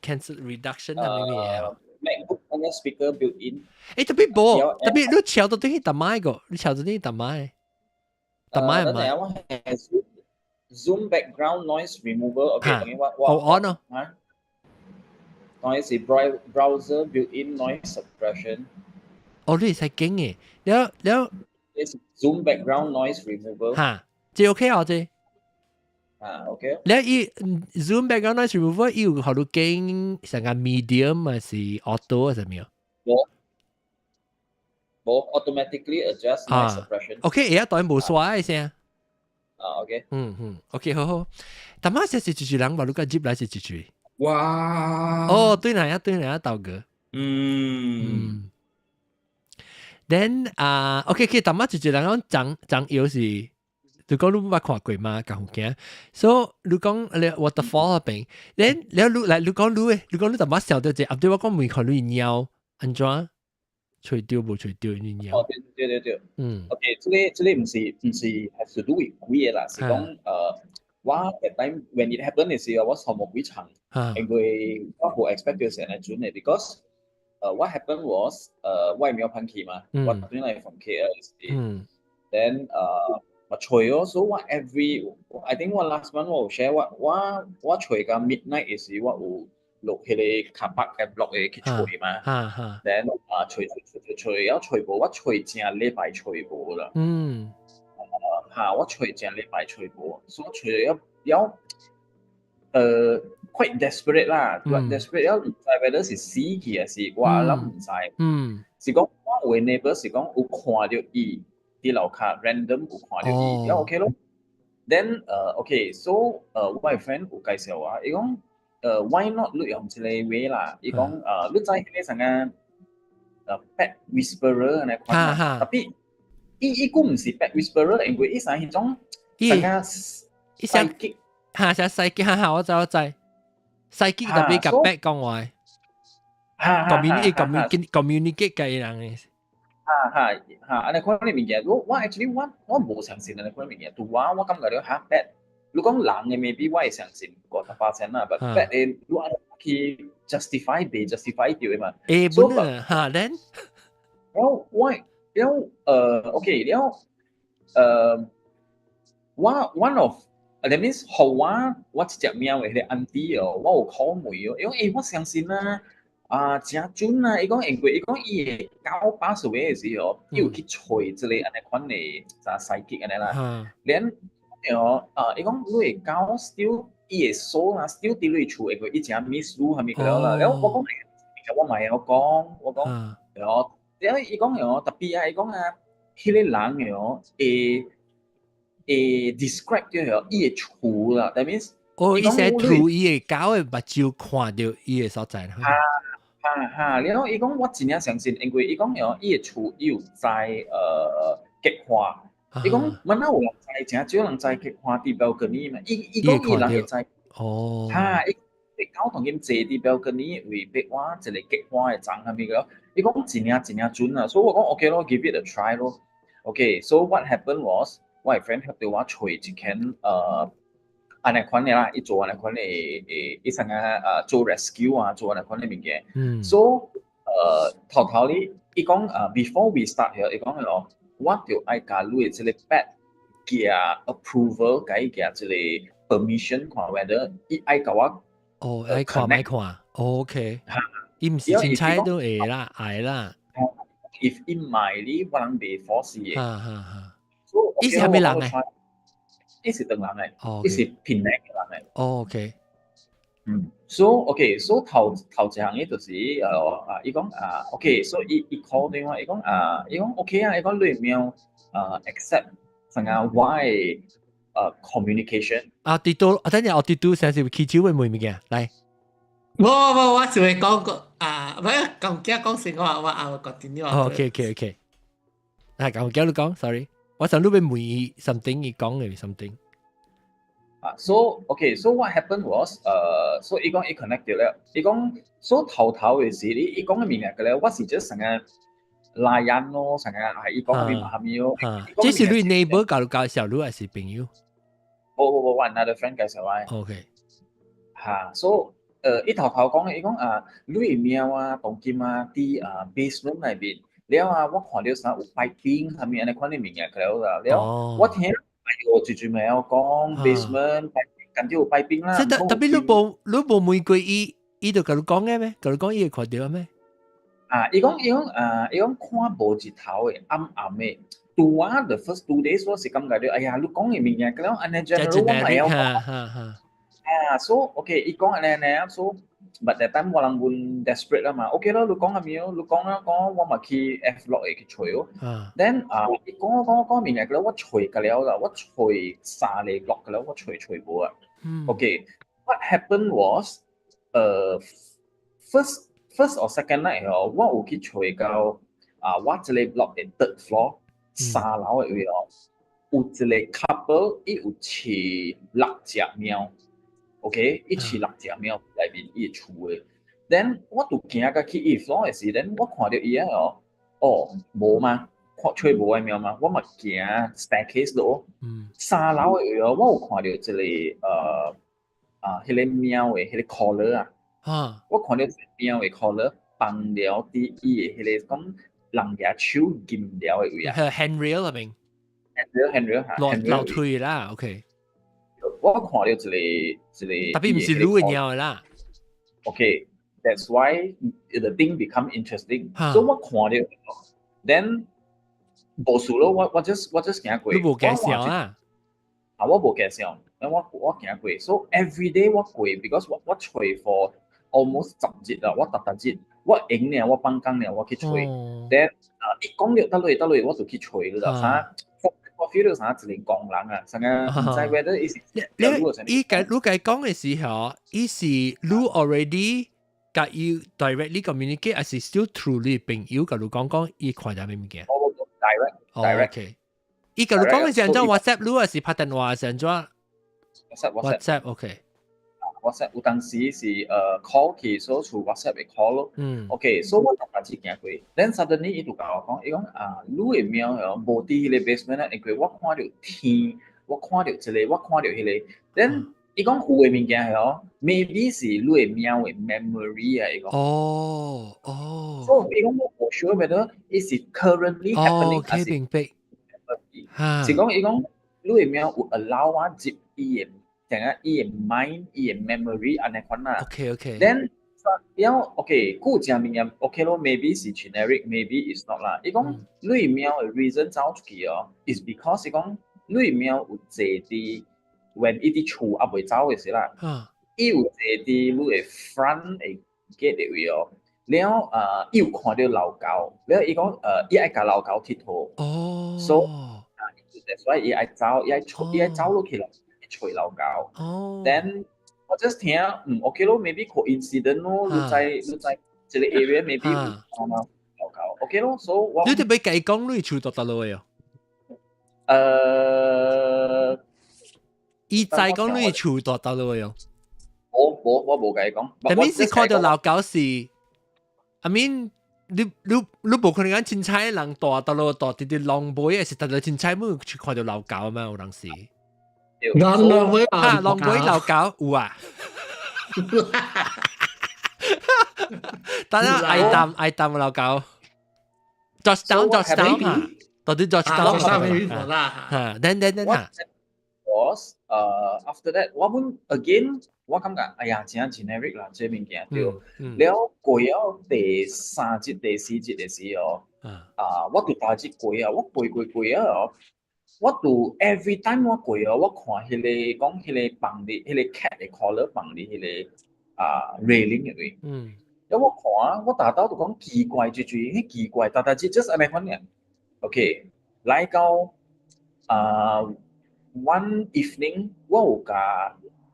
cancel reduction 係咩嘢啊？MacBook 那個 speaker built in。誒，特別無，特別你敲到對去打麥個，你敲到對去打麥，打麥係咪？我係 Zoom background noise removal，OK，等於我好 on 咯。啊？noise browser built-in noise suppression。哦，你係勁嘅，了了。 Zoom background noise removal。嚇，這 OK 啊，這。啊，OK。你伊 Zoom background noise removal 伊有好多揀成個 medium 還是 auto 還是咩？無，無 automatically adjust noise suppression。 OK，而家當然無刷嘅聲。啊，OK。嗯嗯，OK，好好。但馬是一一人話你個入來是一一。哇！哦，對啦啊，對啦啊，豆哥。Then 啊，OK，OK，但馬一一人講長長腰是，就講你捌看過嘛？共有驚。所以你講你 waterfall 嗰邊，then 了你來你講你誒，你講你淡仔想到這，啊對我講問看你貓按怎揣著無揣著你貓？哦，對對對對，OK，這個毋是 have to do with 鬼嘅啦，是講我 that time when it happen 嘅時候，我頭毛幾層，因為我無 expect 到成日準嘅，because what happened was 我係沒有噴氣嘛，我轉來 from KL 時，then 我揣咯，so 我 every I think 我 last month 我有 share 我揣到 midnight 嘅時，我有落彼個 car park 嘅 block 嘅去揣嘛，then 啊揣揣揣揣揣，然後揣無，我揣成禮拜揣無啦。嚇，我揣成禮拜揣無，所以揣了了，quite desperate 啦，quite desperate 了，毋知 whether 是死去還是我諗毋知。是講我有個 neighbor 是講有看著伊佇樓跤 random 有看著伊，了 OK 咯。Then OK，so 我的 friend 有介紹我，伊講why not 你用這個 way 啦？伊講你知彼個啥個pet whisperer 按呢款嘛？特別伊閣毋是 pet whisperer，因為伊是彼種啥個 psychic，嚇，啥 psychic，哈哈，我知我知，psychic 特別共 pet 講話，communicate 嘅人嘅。哈哈哈！按呢款的物件，我 actually 我無相信按呢款物件，對我感覺著哈 pet，你講人的 maybe 我會相信50%啦，but pet 的你按呢去 justify 袂 justify 著的嘛。欸，本啊，哈，then 了我了OK 了我 one of that means 予我一隻貓的彼個 auntie 哦，我有 call 問哦，伊講欸我相信啊。啊，誠準啊！伊講因為伊講伊的狗 pass away 的時候，伊有去揣一個按呢款的啥 psychic 按呢啦。連哦啊，伊講你的狗 still 伊的 soul 啊，still 佇你厝，因為伊誠 miss 你啥物個啦。了我講，我嘛會曉講，我講，了了伊講哦，特別啊，伊講啊，彼個人哦，會 describe 著哦，伊的厝啦，that means 哦，伊是圖伊的狗的目睭看著伊的所在。哈哈哈！了伊講我真正相信，因為伊講哦，伊的厝伊有栽菊花。伊講，滿哪有人栽，誠少人栽菊花佇 balcony 嘛。伊講伊人會栽。哈！伊狗當今坐佇 balcony 為欲挖一個菊花的種啥物個，伊講真正真正準啊！所以我講 OK 咯，give it a try 咯。OK，so what happened was 我的 friend help 著我揣一間按呢款的啦，伊做按呢款的伊啥個做 rescue 啊，做按呢款的物件。So 頭頭咧，伊講before we start here，伊講哦，我著愛共你的這個 pet 寄 approval，共伊寄這個 permission，看 whether 伊愛共我哦，愛看莫看，OK。伊毋是凊彩都會啦，愛啦。 If 伊毋愛咧，我人袂 force 伊。哈哈哈。伊是啥物人誒？伊是唐人誒，伊是檳城的人誒。哦，OK。嗯，so OK，so 頭一項伊就是啊，伊講啊，OK，so 伊 call 電話，伊講啊，伊講 OK 啊，伊講你貓accept 啥個我的communication。啊，佇倒，啊，等陣我佇倒先是起手會問物件，來。無無，我就會講個啊，唔係講驚講先，我後決定。 OK，啊，講驚你講，sorry，我想你欲問伊 something，伊講的 something。啊，so okay，so what happened was，so 伊講伊 connect 到了，伊講 so 頭頭嘅時，伊講嘅物件嘅咧，我是 just 成個拉人咯，成個係伊講嘅物係咪咯？這是你 neighbor 教你介紹你還是朋友？無無無，我 another friend 介紹我。 嚇，so 伊頭頭講嘅，伊講啊，你的貓啊，當今啊，佇啊 basement 內面，了啊，我看到啥有 piping 啥物按呢款的物件了啦，了我聽，哎喲，最最咪有講 basement piping，敢著有 piping 啦。特別你無問過伊，伊就共你講嘅咩？共你講伊會看著咩？啊，伊講啊，伊講看無日頭的，暗暗的。拄啊，the first 2 days 我是感覺到，哎呀，你講的物件，咁樣按呢 general 我咪曉講。啊，so OK，伊講按呢按呢，so but that time 我人阮 desperate 啦嘛，OK 咯，你講啥物哦，你講啦講，我嘛去 F 落會去揣哦。Then 啊，伊講講講物件，我揣個了啦，我揣三個 block 個了，我揣揣無啊。OK，what happened was，first or second night 哦，我有去揣到啊，我這個 block 的 third floor 三樓的位哦，有一個 couple，伊有飼六隻貓，OK，伊飼六隻貓內面伊的厝的。Then 我就行到去伊 floor 的時，then 我看著伊啊哦，哦，無嘛，看揣無的貓嘛，我嘛行 staircase 落，三樓的位哦，我有看著一個啊，彼個貓的彼個 collar 啊，我看著一個貓的 collar 放了佇伊的彼個講人舉手撳了的位啊，handrail 那邊，handrail handrail 嚇，樓樓梯啦，OK。我看著一個一個，特別毋是你的貓啦。 OK，that's why the thing become interesting。所以我看著，then 無事咯，我 just 行過。你無驚嚇啊？啊，我無驚嚇，我行過，so every day 我過，because 我揣 for almost 10日啦，我逐逐日，我閒呢，我放工呢，我去揣。then 啊，伊講著倒落倒落，我就去揣啦，啥？我 feel 到啥一個工人啊，啥個毋知 whether 伊是你伊共你共講的時候，伊是你 already 共伊 directly communicate，還是 still through 你朋友共你講講伊看著啥物物件？我 direct direct。 OK。伊共你講的是按怎 WhatsApp 你還是拍電話是按怎？WhatsApp WhatsApp OK。 WhatsApp 有當時是call 去，所以 through WhatsApp 會 call 咯。OK，所以我逐日行過，then suddenly 伊就共我講，伊講啊，你的貓哦無佇彼個 basement 啊，因為我看著天，我看著這個，我看著彼個，then 伊講有的物件係哦，maybe 是你的貓的 memory 啊，伊講。所以伊講我無 sure whether 伊是 currently happening 還是明白。是講伊講你的貓有 allow 我入伊的。定啊，伊的 mind，伊的 memory 按呢款啦。 Then 了 OK，古正物件 OK 咯，maybe 是 generic，maybe is not 啦。伊講你貓的 reason 走出去哦，is because 伊講你貓有坐佇 when 伊佇厝猶未走的時啦，伊有坐佇你的 front 的 gate 的位哦。了啊，伊有看著老狗，了伊講伊愛共老狗𨑨迌。So that's why 伊愛走，伊愛出，伊愛走落去啦。揣老狗。Then 我 just 聽，OK 咯，maybe coincidence 咯，你在這個 area maybe 有看到老狗，OK 咯，所以我你著欲共伊講你厝佇佗落哦？伊知講你厝佇佗落哦？無無，我無共伊講。但係是看著老狗是，I mean 你無可能講凊彩人住佗落住佇佇浪尾，還是佗落凊彩物去看著老狗嘛？有當時。浪浪尾啊，浪尾老狗有啊。等下愛擔愛擔老狗，Georgetown Georgetown 嚇，到底 Georgetown 啦嚇，then 嚇。 Was after that 我本 again 我感覺哎呀真 generic 啦，這物件對。了過了第三節第四節的時候，啊，我就逐日過啊，我過過過啊，我就 every time 我過哦，我看彼個講彼個放佇彼個 cat 的 collar 放佇彼個啊 railing 的位。了我看我逐晝都講奇怪，最最彼奇怪，逐逐日 just 按呢款爾。OK，來到啊 one evening，我有共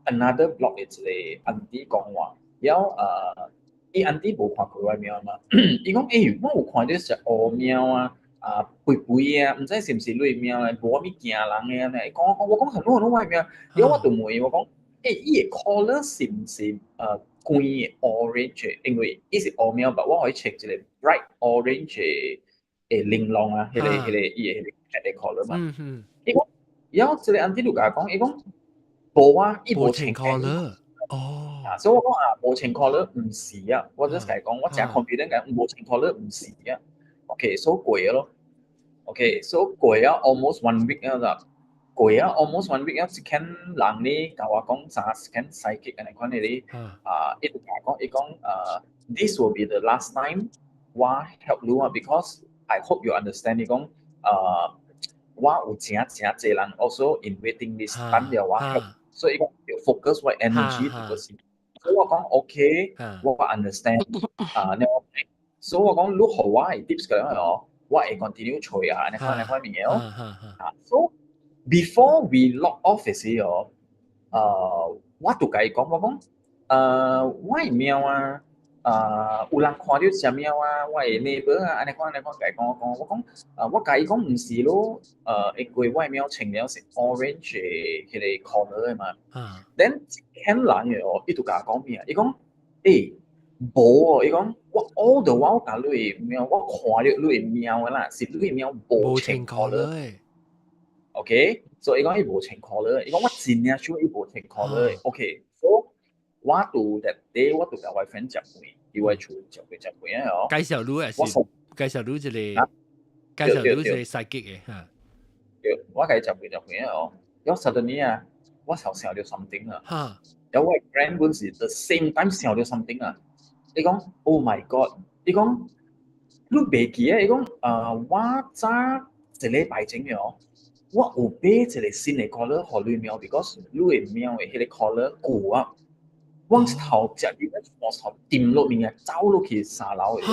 another block 的一個 auntie 講話，了伊 auntie 無看過我的貓嘛，伊講欸，我有看著一隻烏貓啊，啊肥肥啊，毋知是毋是你貓咧，無啥物驚人的按呢。伊講我講我講很多很多我的貓，了我就問伊我講，欸，伊的 collar 是毋是光的 orange？因為伊是烏貓，但我予伊穿一個 bright orange 的玲瓏啊，彼個伊的彼個 cat 的 collar 嘛。伊講，了這個 auntie 就共我講，伊講無啊，伊無穿 collar。哦。啊，所以我講啊，無穿 collar 毋是啊，我 just 共伊講，我誠 confident 講無穿 collar 毋是啊。OK，所以過咯。OK，so 過啊，almost one week 啊啦，過啊，almost one week 啊，一間人咧共我講啥，一間 psychic 按呢款的咧，啊，伊就共我講，伊講this will be the last time 我 help 你啊，because I hope you understand 伊講，我有誠誠濟人 also in waiting list 等著我 help，所以伊講要 focus 我 energy 就是，所以我講 OK，我 understand，啊，你所以我講你予我的 tips 個哦，我會 continue 揣啊，按呢款按呢款物件哦。啊，so before we log off 的時候，我就共伊講，我講，我的貓啊，有人看著隻貓啊，我的 neighbor 啊，按呢款按呢款共伊講，我講，我講，我共伊講毋是咯，因為我的貓穿了是 orange 的彼個 collar 的嘛。Then 一間人的哦，伊就共我講咩啊？伊講，欸，無哦，伊講我 all the while 共你的貓，我看著你的貓的啦，是你的貓無穿 collar。OK，所以伊講伊無穿 collar，伊講我真正 sure 伊無穿 collar。OK，so 我就 that day 我就共我 friend 食飯，佇我厝食飯食飯啊哦。介紹你還是介紹你一個？介紹你一個 psychic 的嚇。對，我共伊食飯食飯啊哦，了 suddenly 啊，我就想著 something 啊。了我 friend 本是 the same time 想著 something 啊。伊講 Oh my God！伊講你袂記得？伊講我早一禮拜前哦，我有買一個新的 collar 予你貓，because 你的貓的彼個 collar 舊啊，我一頭食入我頭掂落物件，走落去三樓的。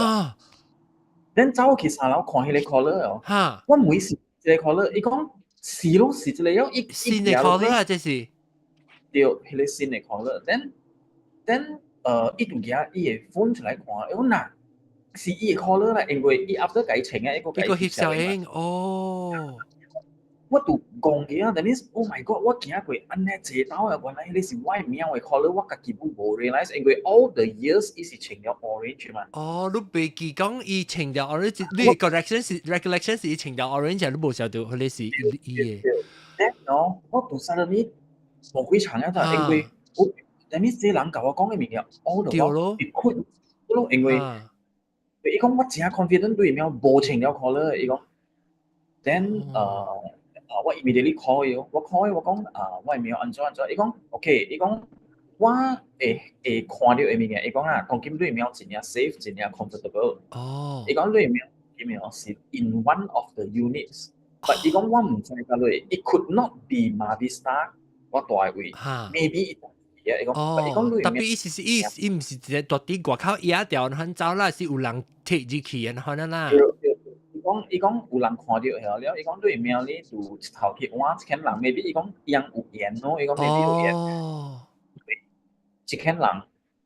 咱走去三樓看彼個 collar 哦，我每是這個 collar，伊講是咯是這個樣，伊新的 collar 啊，這是。對，彼個新的 collar，then 伊就舉伊的 phone 出來看，伊講吶，是伊的 collar 啦，因為伊 after 共伊穿啊，伊個伊個翕相影哦。我就戇去啊！that means oh my god！我行過按呢濟兜啊，原來彼個是我的貓的 collar，我家己攏無 realize，因為 all the years 伊是穿了 orange 嘛。哦，你袂記講伊穿了 orange，你 recollection 是伊穿了 orange，你無曉得彼個是伊的。 Then 喏，我就 suddenly 無幾長啊，就因為我 that means 這人共我講的物件，all the while 會困咯，因為伊講我誠 confident 對貓無穿了 collar，伊講，then 我 immediately call 伊，我 call 伊，我講啊，我的貓按怎按怎，伊講 OK，伊講我會會看著的物件，伊講啊，當今你的貓真正 safe，真正 comfortable。伊講你的貓伊貓是 in one of the units，but 伊講我毋知甲你，it could not be Mavista，我住的位，maybe 伊講，伊講你特別意思是伊伊毋是一個蹛佇外口野條很走啦，是有人提入去按款啦。伊講伊講有人看著了，伊講你的貓呢就一頭去換一間人，maybe 伊講伊有緣咯，伊講 maybe 有緣。一間人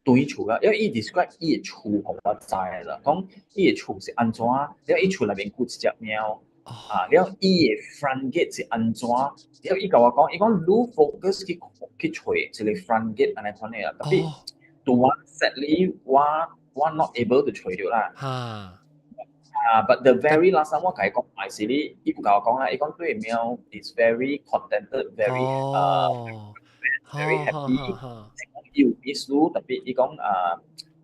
對厝啊，因為伊 describe 伊的厝予我知啦，講伊的厝是按怎，了伊厝內面有一隻貓，啊，了伊的 front gate 是按怎，了伊共我講，伊講你 focus 去去揣一個 front gate 按呢款的啊，tapi 對我 sadly 我 not able to 揣著啦。啊，but the very last time 我共伊講嘛是你，伊有共我講啦，伊講對貓 is very contented，very very happy，伊有 miss 你，tapi 伊講啊，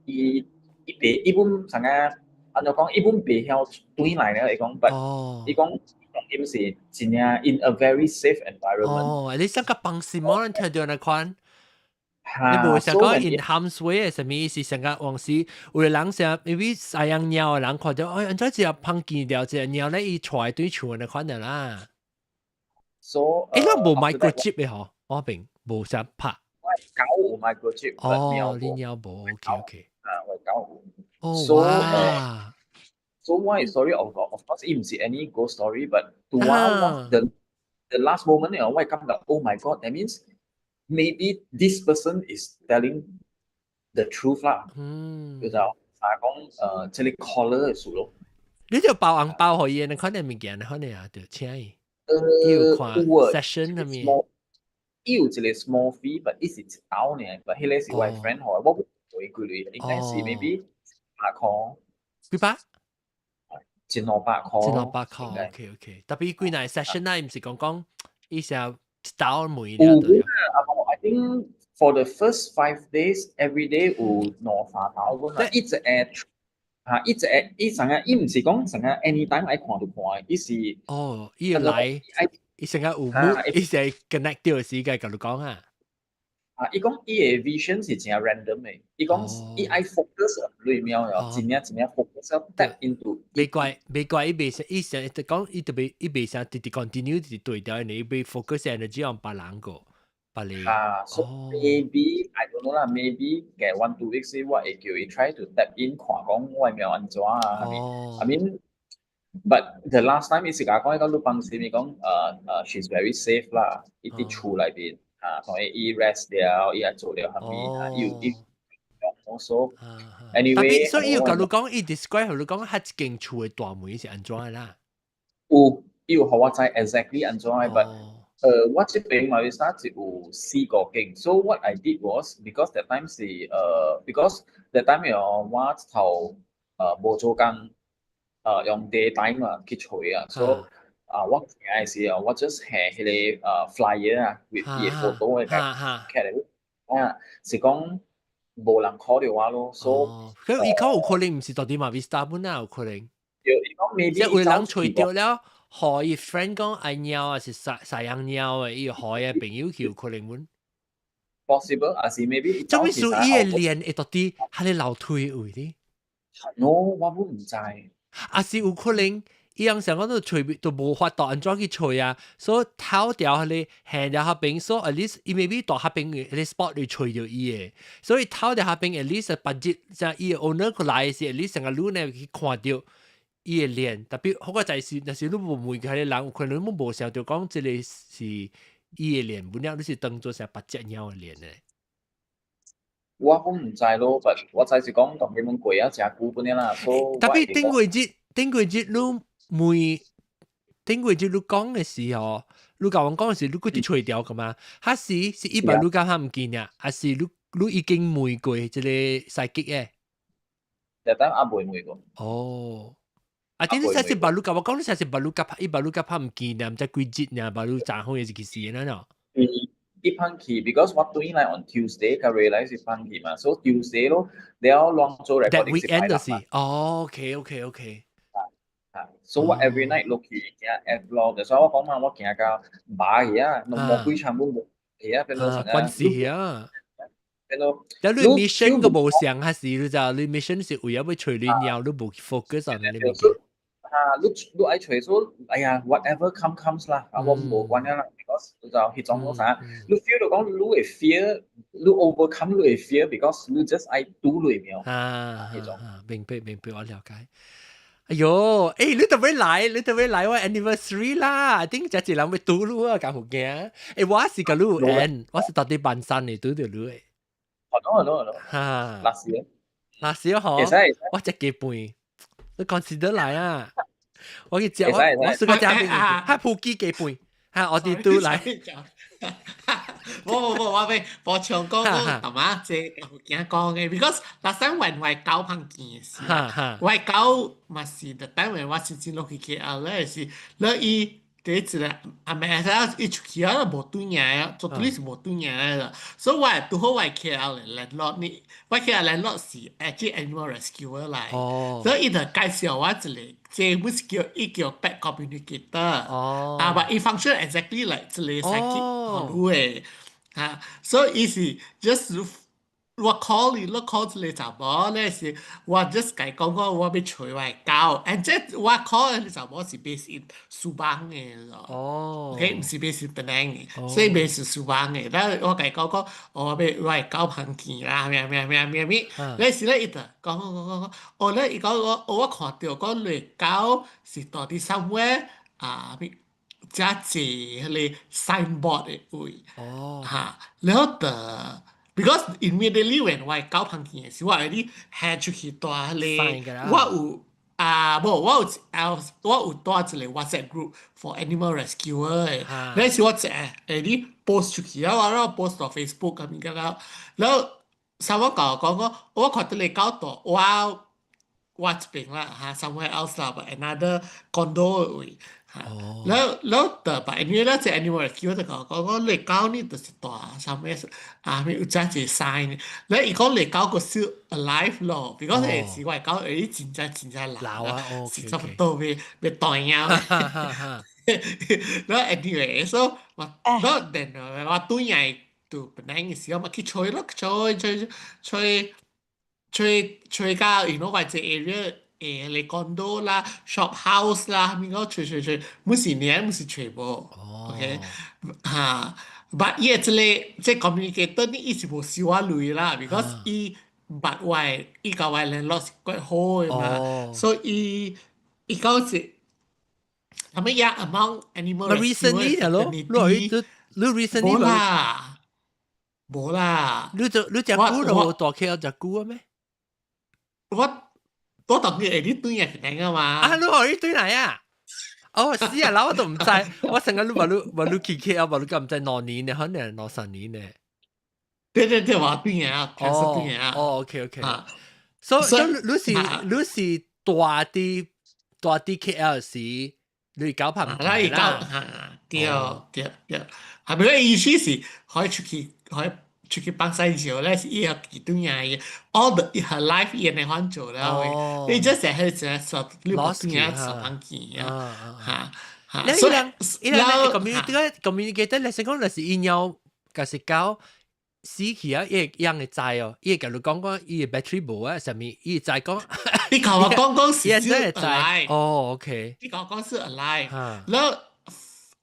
伊伊袂伊本啥個，按怎講，伊本袂曉轉來了，伊講，but 伊講伊是真正 in a very safe environment。哦，你想個放心無人聽著那款。你無想講 in harm's way 係啥物意思？想講往時有的人想，因為飼養貓的人看著，哎，按怎只芳見著一隻貓咧，伊揣對厝那款的啦。 So，欸，咱無 microchip 的吼，我邊無啥拍。我狗有 microchip。哦，你貓無，OK OK。啊，我狗有。哦， So，so 我的 story of course 伊毋是 any ghost story，but 對我我 the last moment 咧，我會感覺 oh my god，that means maybe this person is telling the truth 啦。就啊講這個 collar 的事咯。你就包紅包予伊，你看啲物件，可能啊，就請伊。伊有看 session 係咪？伊有一個 small fee，but 伊是一刀爾，but 彼個是我 friend 予我，我會幾鐳，應該是 maybe 100塊。幾百？一兩百塊。一兩百塊，OK OK。特別幾若 session 啊，毋是講講伊成一刀每有啊，I think for the first 5 days, every day 有兩三刀咁啊，一直會嚇，一直會，伊成日，伊毋是講成日 anytime 愛看就看，伊是哦，伊來，伊成日有 mood，伊是 connect 到時間，共你講啊。啊，伊講伊的 vision 是誠 random 的，伊講伊愛 focus 裏面哦，真正真正 focus tap into。袂怪袂怪，伊袂伊成就講伊特別伊袂想直直 continue 直直對調，伊欲 focus energy on 別人個，別個。啊，so maybe I don't know 啦，maybe 嘅 1-2 weeks 我會叫伊 try to tap in 看講我喵按怎啊。I mean but the last time 伊是共我講，伊講你放心，伊講she's very safe 啦，伊佇厝內邊。啊，同伊伊 rest 了，伊也做了蝦米啊，伊有伊 also anyway，所以伊有共你講，伊 describe 予你講，彼一間厝的大門是按怎的啦？有，伊有予我知 exactly 按怎的，but 我這邊馬來西亞是有四個間，so what I did was because that time 是because that time 哦我頭無做工，用 daytime 啊去揣啊，so 啊，我行的時候，我 just 下彼個flyer 啊，with 伊的 photo 的起來，啊，是講無人 call 著我咯，所以佢伊講有可能毋是佇馬維斯達本啊，有可能。對，伊講 maybe 即有人揣著了，予伊 friend 講愛貓啊，是飼飼養貓的，伊予伊朋友去有可能阮。 Possible，還是 maybe 做咩事？伊的臉會佇佇彼个樓梯位哩？No，我本毋知。啊是有可能。伊人想講都揣都無法度按怎去揣啊，所以偷掉彼个行了彼邊，所以 at least 伊 maybe 到彼邊彼个 spot 裏揣著伊的，所以偷掉彼邊 at least 別日就伊的 owner 過來時，at least 成個路呢去看著伊的臉，特別好個在是，若是你無問彼个人，有可能你無想著講這個是伊的臉，本了你是當做成別隻貓的臉咧。我講毋知咯，but 我知是講當佢們過啊，誠久本啦，所以特別頂過日，頂過日你問頂過日你講的時候，你共阮講的時，你閣佇揣著噶嘛？還是是伊把你感覺毋見啊？還是你你已經問過這個 psychic 的？就等阿未問過。哦，啊，頂你說是把你共我講，你說是把你甲伊把你甲拍毋見啊？毋知幾日爾，把你昨昏是幾時的喏？嗯，伊放去，because 我轉來 on Tuesday，佮 realize 是放去嘛，所以 Tuesday 咯，了攏做 recording 是 weekend 就是，哦，OK。啊，所以我 every night 落去行 app 咯，就所以我講嘛，我行到馬去啊，攏無幾場本無去啊，變做成關事啊。變做。但你 mission 個無相，還是你知你 mission 是為咗欲揣你貓，你無 focus on 你物件。啊，你你愛揣說，哎呀，whatever come comes 啦，啊，我無關啦，because 你就彼種嗰啥，你 feel 到講你會 fear，你 overcome 你會 fear，because 你 just 愛拄裏面。啊，彼種，明白明白，我了解。哎喲，欸，你特別來，你特別來我 anniversary 啦，頂這一人欲拄你啊，敢有驚？欸，我是共你有緣，我是佇佇萬山的拄著你的。好咯好咯好咯。哈。那是。那是嗬。我食雞飯，你 consider 來啊？我去食，我我試過食邊，較普吉雞飯，哈，我哋拄來。無無無，我欲補充講講淡仔這有驚講的，because last time when 我狗碰見的時，我狗嘛是 the time when 我真正落去 KL 咧是，了伊第一個阿妹啊，伊出去啊無對影，絕對是無對影的啦。所以我拄好我 KL 的 landlord 呢，我 KL landlord 是actually animal rescuer 來，所以伊就介紹我一個，這不是叫伊叫 pet communicator，啊，but 伊 function exactly like 一個 psychic 予你的，啊，所以伊是 just 我 call 伊，你 call 一個查某咧是，我 just 共伊講講我欲揣我的狗，and 這我 call 的查某是 based in Subang 的咯，OK，毋是 based in Penang 的，所以 based Subang 的，แล้ว我共伊講講，我欲我的狗碰見啦，咩咩咩咩咩，咧時咧伊就講講講講講，哦咧伊講我我看著講你的狗是佇佇 somewhere 啊，咩？遮濟彼個 signboard 的位，哈，了就 because immediately when 我的狗碰見的時，我 already 行出去蹛彼個，我有啊，無，我有啊，我有帶一個 WhatsApp group for animal rescuer 嘅，那時我一誒你 post 出去啊，我然後 post 到 Facebook 咁樣啦，然後 someone 共我講講，我看到你狗蹛我這邊啦嚇，somewhere else 啦，but another condo 的位嚇，然後然後就 but anyway 咧，這 animal rescuer 就共我講講，你狗呢就是蹛啥物啊，咩有遮一個 sign，咧伊講你狗閣 still alive 咯，because 是我的狗會真正真正老啊，是差不多欲欲斷啊。然後 anyway，所以我然後then 我轉來到檳城的時候，嘛去揣咯，揣揣揣揣揣到，you know 我這 area 誒，你 condo 啦、shop house 啦，物個揣揣揣，每是年每是揣無，OK，嚇，but 伊的這個這 communicator 呢，伊是無收我鐳啦，because 伊捌我的，伊佮我聯絡是夠好的嘛，所以伊伊講是，啥物嘢 among animal rescuer 咯，你你 recently 無啦，無啦，你就你食久就無蹛 KL 食久啊咩？我我當佢會你轉來檳城啊嘛。啊，你予伊轉來啊？哦，是啊，嗱我都毋知，我成日你話你話你去 KL，話你敢毋知2年呢，可能2、3年呢。對對對，我轉來啊，開始轉來啊。哦，OK OK。所以你是蹛佇 KL 時，你狗拍唔啦？嚇，對對對，係咪個意思是可以出去可以出去放細照咧？是伊個幾轉來，all the her life 伊會番做了。你 just 係係說你無轉來十番見啊，嚇嚇。所以伊人 community communicator 你是講，就是伊貓，就是狗死去啊，伊會樣會知哦，伊會共你講講，伊的 battery 無啊，啥物，伊會知講。你共我講講是 alive。哦，OK。你共我講是 alive。然後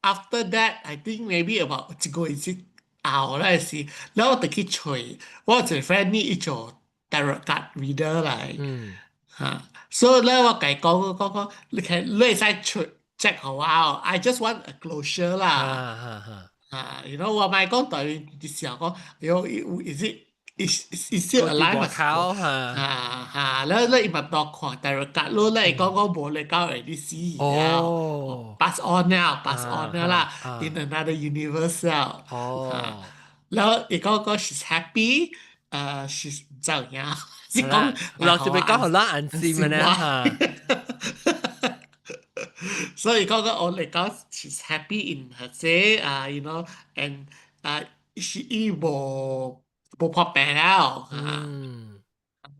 after that, I think maybe about 一個月之後咧是，然後我就去揣，我有一個 friend 呢，伊做 tarot card reader 來，嚇，所以咧我共伊講講講，你看你會使揣 check 予我哦，I just want a closure 啦，啊，you know 我莫講對啲時候講，喲，is it is still alive 口嚇，啊嚇，แล้วแล้ว伊嘛到看 tarot card 咯，咧伊講講無咧狗會啲死了，pass on 了，pass on 了啦，in another universe 了，然後伊講講 she's happy，she's 唔知影，是講落是咪講予咱安心嘅呢嚇？所以講講我嚟講，she's happy in her 這啊，you know，and 啊，是伊無無破病了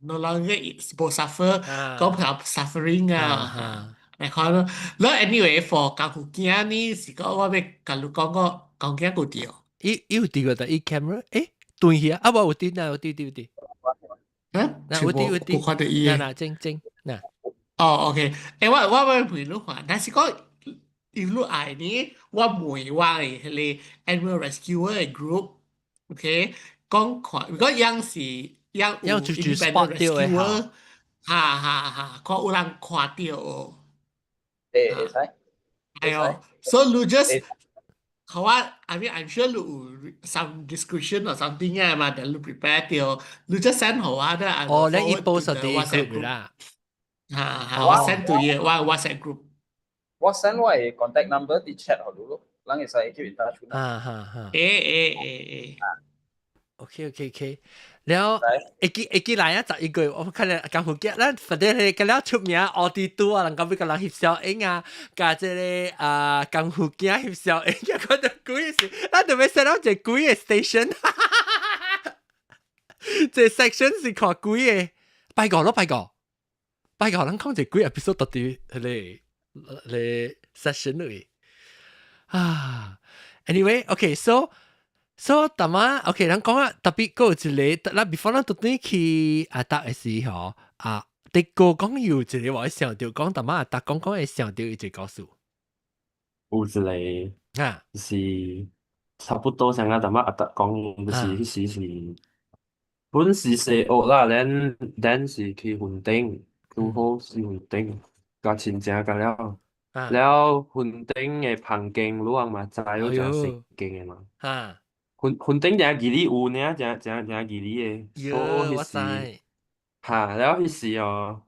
，no longer 無 suffer，講譬如 suffering 啊，嚟看咯。แล้ว anyway for 功夫囝呢，是講我欲共你講講功夫囝有著。伊伊有佇個伊 camera，誒，斷去啊！啊，無有佇，那有佇佇有佇。啊？有佇有佇。有看著伊。嗱嗱，正正嗱。哦，OK，欸，我我欲問你看，但是講伊你愛呢，我問我的彼個 animal rescuer 的 group，OK，講看，如果樣是樣有 independent rescuer，哈哈哈，看有人看著無？會會使。哎喲，so 你 just 好啊，I mean I'm sure 你有 some description or something 啊嘛，等你 prepare 著，你 just send 予我的，哦，你伊 post 佇 group 啦。哈哈，我 send to 伊我 WhatsApp group。我 send 我的 contact number 佇 chat 予你咯，咱會使 keep in touch。啊哈哈。欸欸欸欸。 OK。了，會記會記來啊！11月，我看咧功夫囝，咱反正係個了出名奧迪都啊，人講欲共人翕相影啊，共這個啊功夫囝翕相影，看著鬼是，咱就欲 set up 一個鬼的 station，這 section 是看鬼的，拜個咯拜個，拜個，咱講一個鬼 episode 到佇彼個彼個 session 裏啊。Anyway，OK，so。So 淡仔，OK，咱講啊，特別閣有一個，咱 before 咱倒轉去阿達的時候，啊，迪哥講有一個我會想著講，淡仔阿達講講會想著一個故事。有一個啊，是差不多像阿淡仔阿達講，就是彼時是本是小學啦，咱咱是去雲頂，拄好是雲頂，共親情共了，了雲頂的旁間，你翁嘛知有誠細間的嘛。雲雲頂誠義理有爾，誠誠誠義理的，所以彼時，哈，了彼時哦，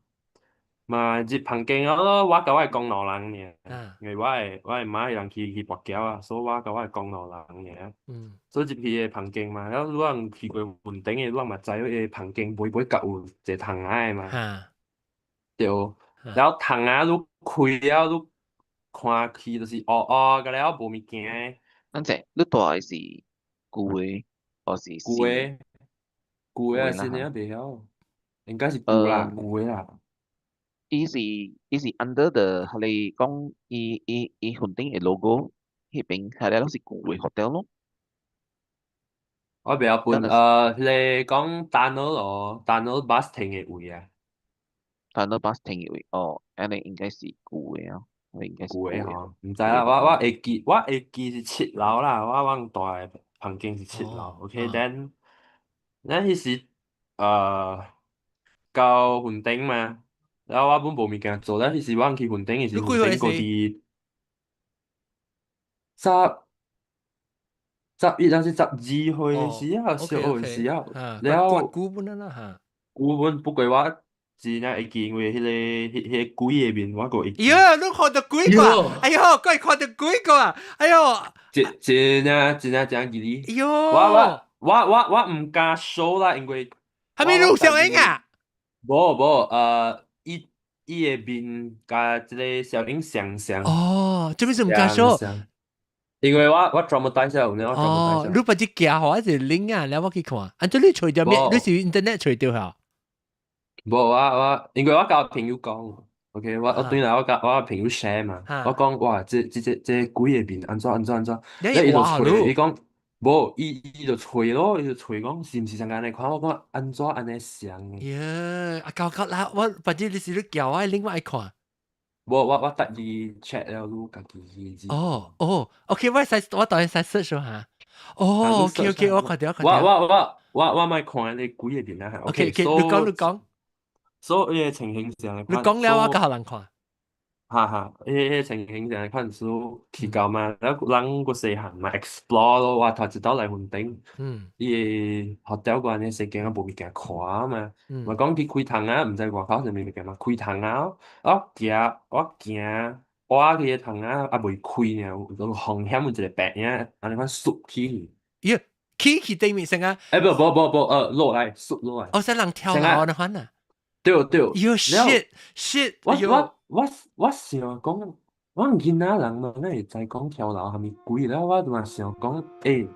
嘛入房間咯，我佮我的公兩人爾，因為我的媽彼人去跋筊啊，所以我佮我的公兩人爾。所以入去个房間嘛，了你人去過雲頂的，你人嘛知彼個房間尾尾角有一個窗仔的嘛。對，了窗仔你開了，你看去就是烏烏個了，無物件。等陣，你住的是舊的，抑是舊的？舊的啊，新的也袂曉，應該是舊啦，舊的啦。伊是 under the 彼個講伊雲頂的 logo 彼邊，彼個攏是舊的 hotel 咯。我袂曉分，彼個講 tunnel 咯，tunnel bus 停的位啊。 tunnel bus 停的位，哦，按呢應該是舊的啊，應該是舊的吼，毋知啦，我會記是7樓啦，我阮住的房間是七樓。OK，then，咱彼時到雲頂嘛，然後我本無物件做，了彼時我去雲頂的時，雲頂閣佇11還是12歲的時啊，小學的時啊，了久本啦嚇。久本，不過我真正會記，因為彼個鬼的面，我閣會記。喲，你看著鬼個？哎喲，閣會看著鬼個啊！哎喲，真真正真正真記哩。喲，我毋敢 show 啦，因為係咪錄小影啊？無無，伊的面佮這个小影相像。哦，這邊是毋敢 show？因為我 traumatize 了，我哦，你把這寄予我一個 link 啊，了我去看。按怎你揣著咩？你是 internet 揣著哈？無我，因為我佮朋友講，OK，我轉來我佮我朋友 share 嘛，我講哇，這鬼的面按怎按怎按怎，了伊就揣，伊講無，伊就揣咯，伊就揣講是毋是像按呢看，我講按怎按呢像？耶，啊搞搞啦，我反正你是你叫我另外看。無，我特意 check 了，你家己去。哦哦，OK，我使我當然使 search 下。哦，OK OK，我看著我看著。我莫看你鬼的面啊。 OK OK，你講你講。所以個情形上，你講了我較予人看。哈哈，彼情形上款是去到嘛，了人閣細漢嘛，explore 咯，我頭一道來雲頂，伊个 hotel 個按呢細間啊無物件看嘛，嘛講去開窗仔，毋知外口啥物物件嘛，開窗仔，我行我去个窗仔猶未開爾，有種風險有一個白影，按呢款縮起。咦，起去對面先啊？欸，無無無無，落來縮落來。哦，使人跳樓按呢款啊？對對。喲 shit shit！我想講，阮囡仔人嘛，哪會知講跳樓啥物鬼？了我就嘛想講，欸，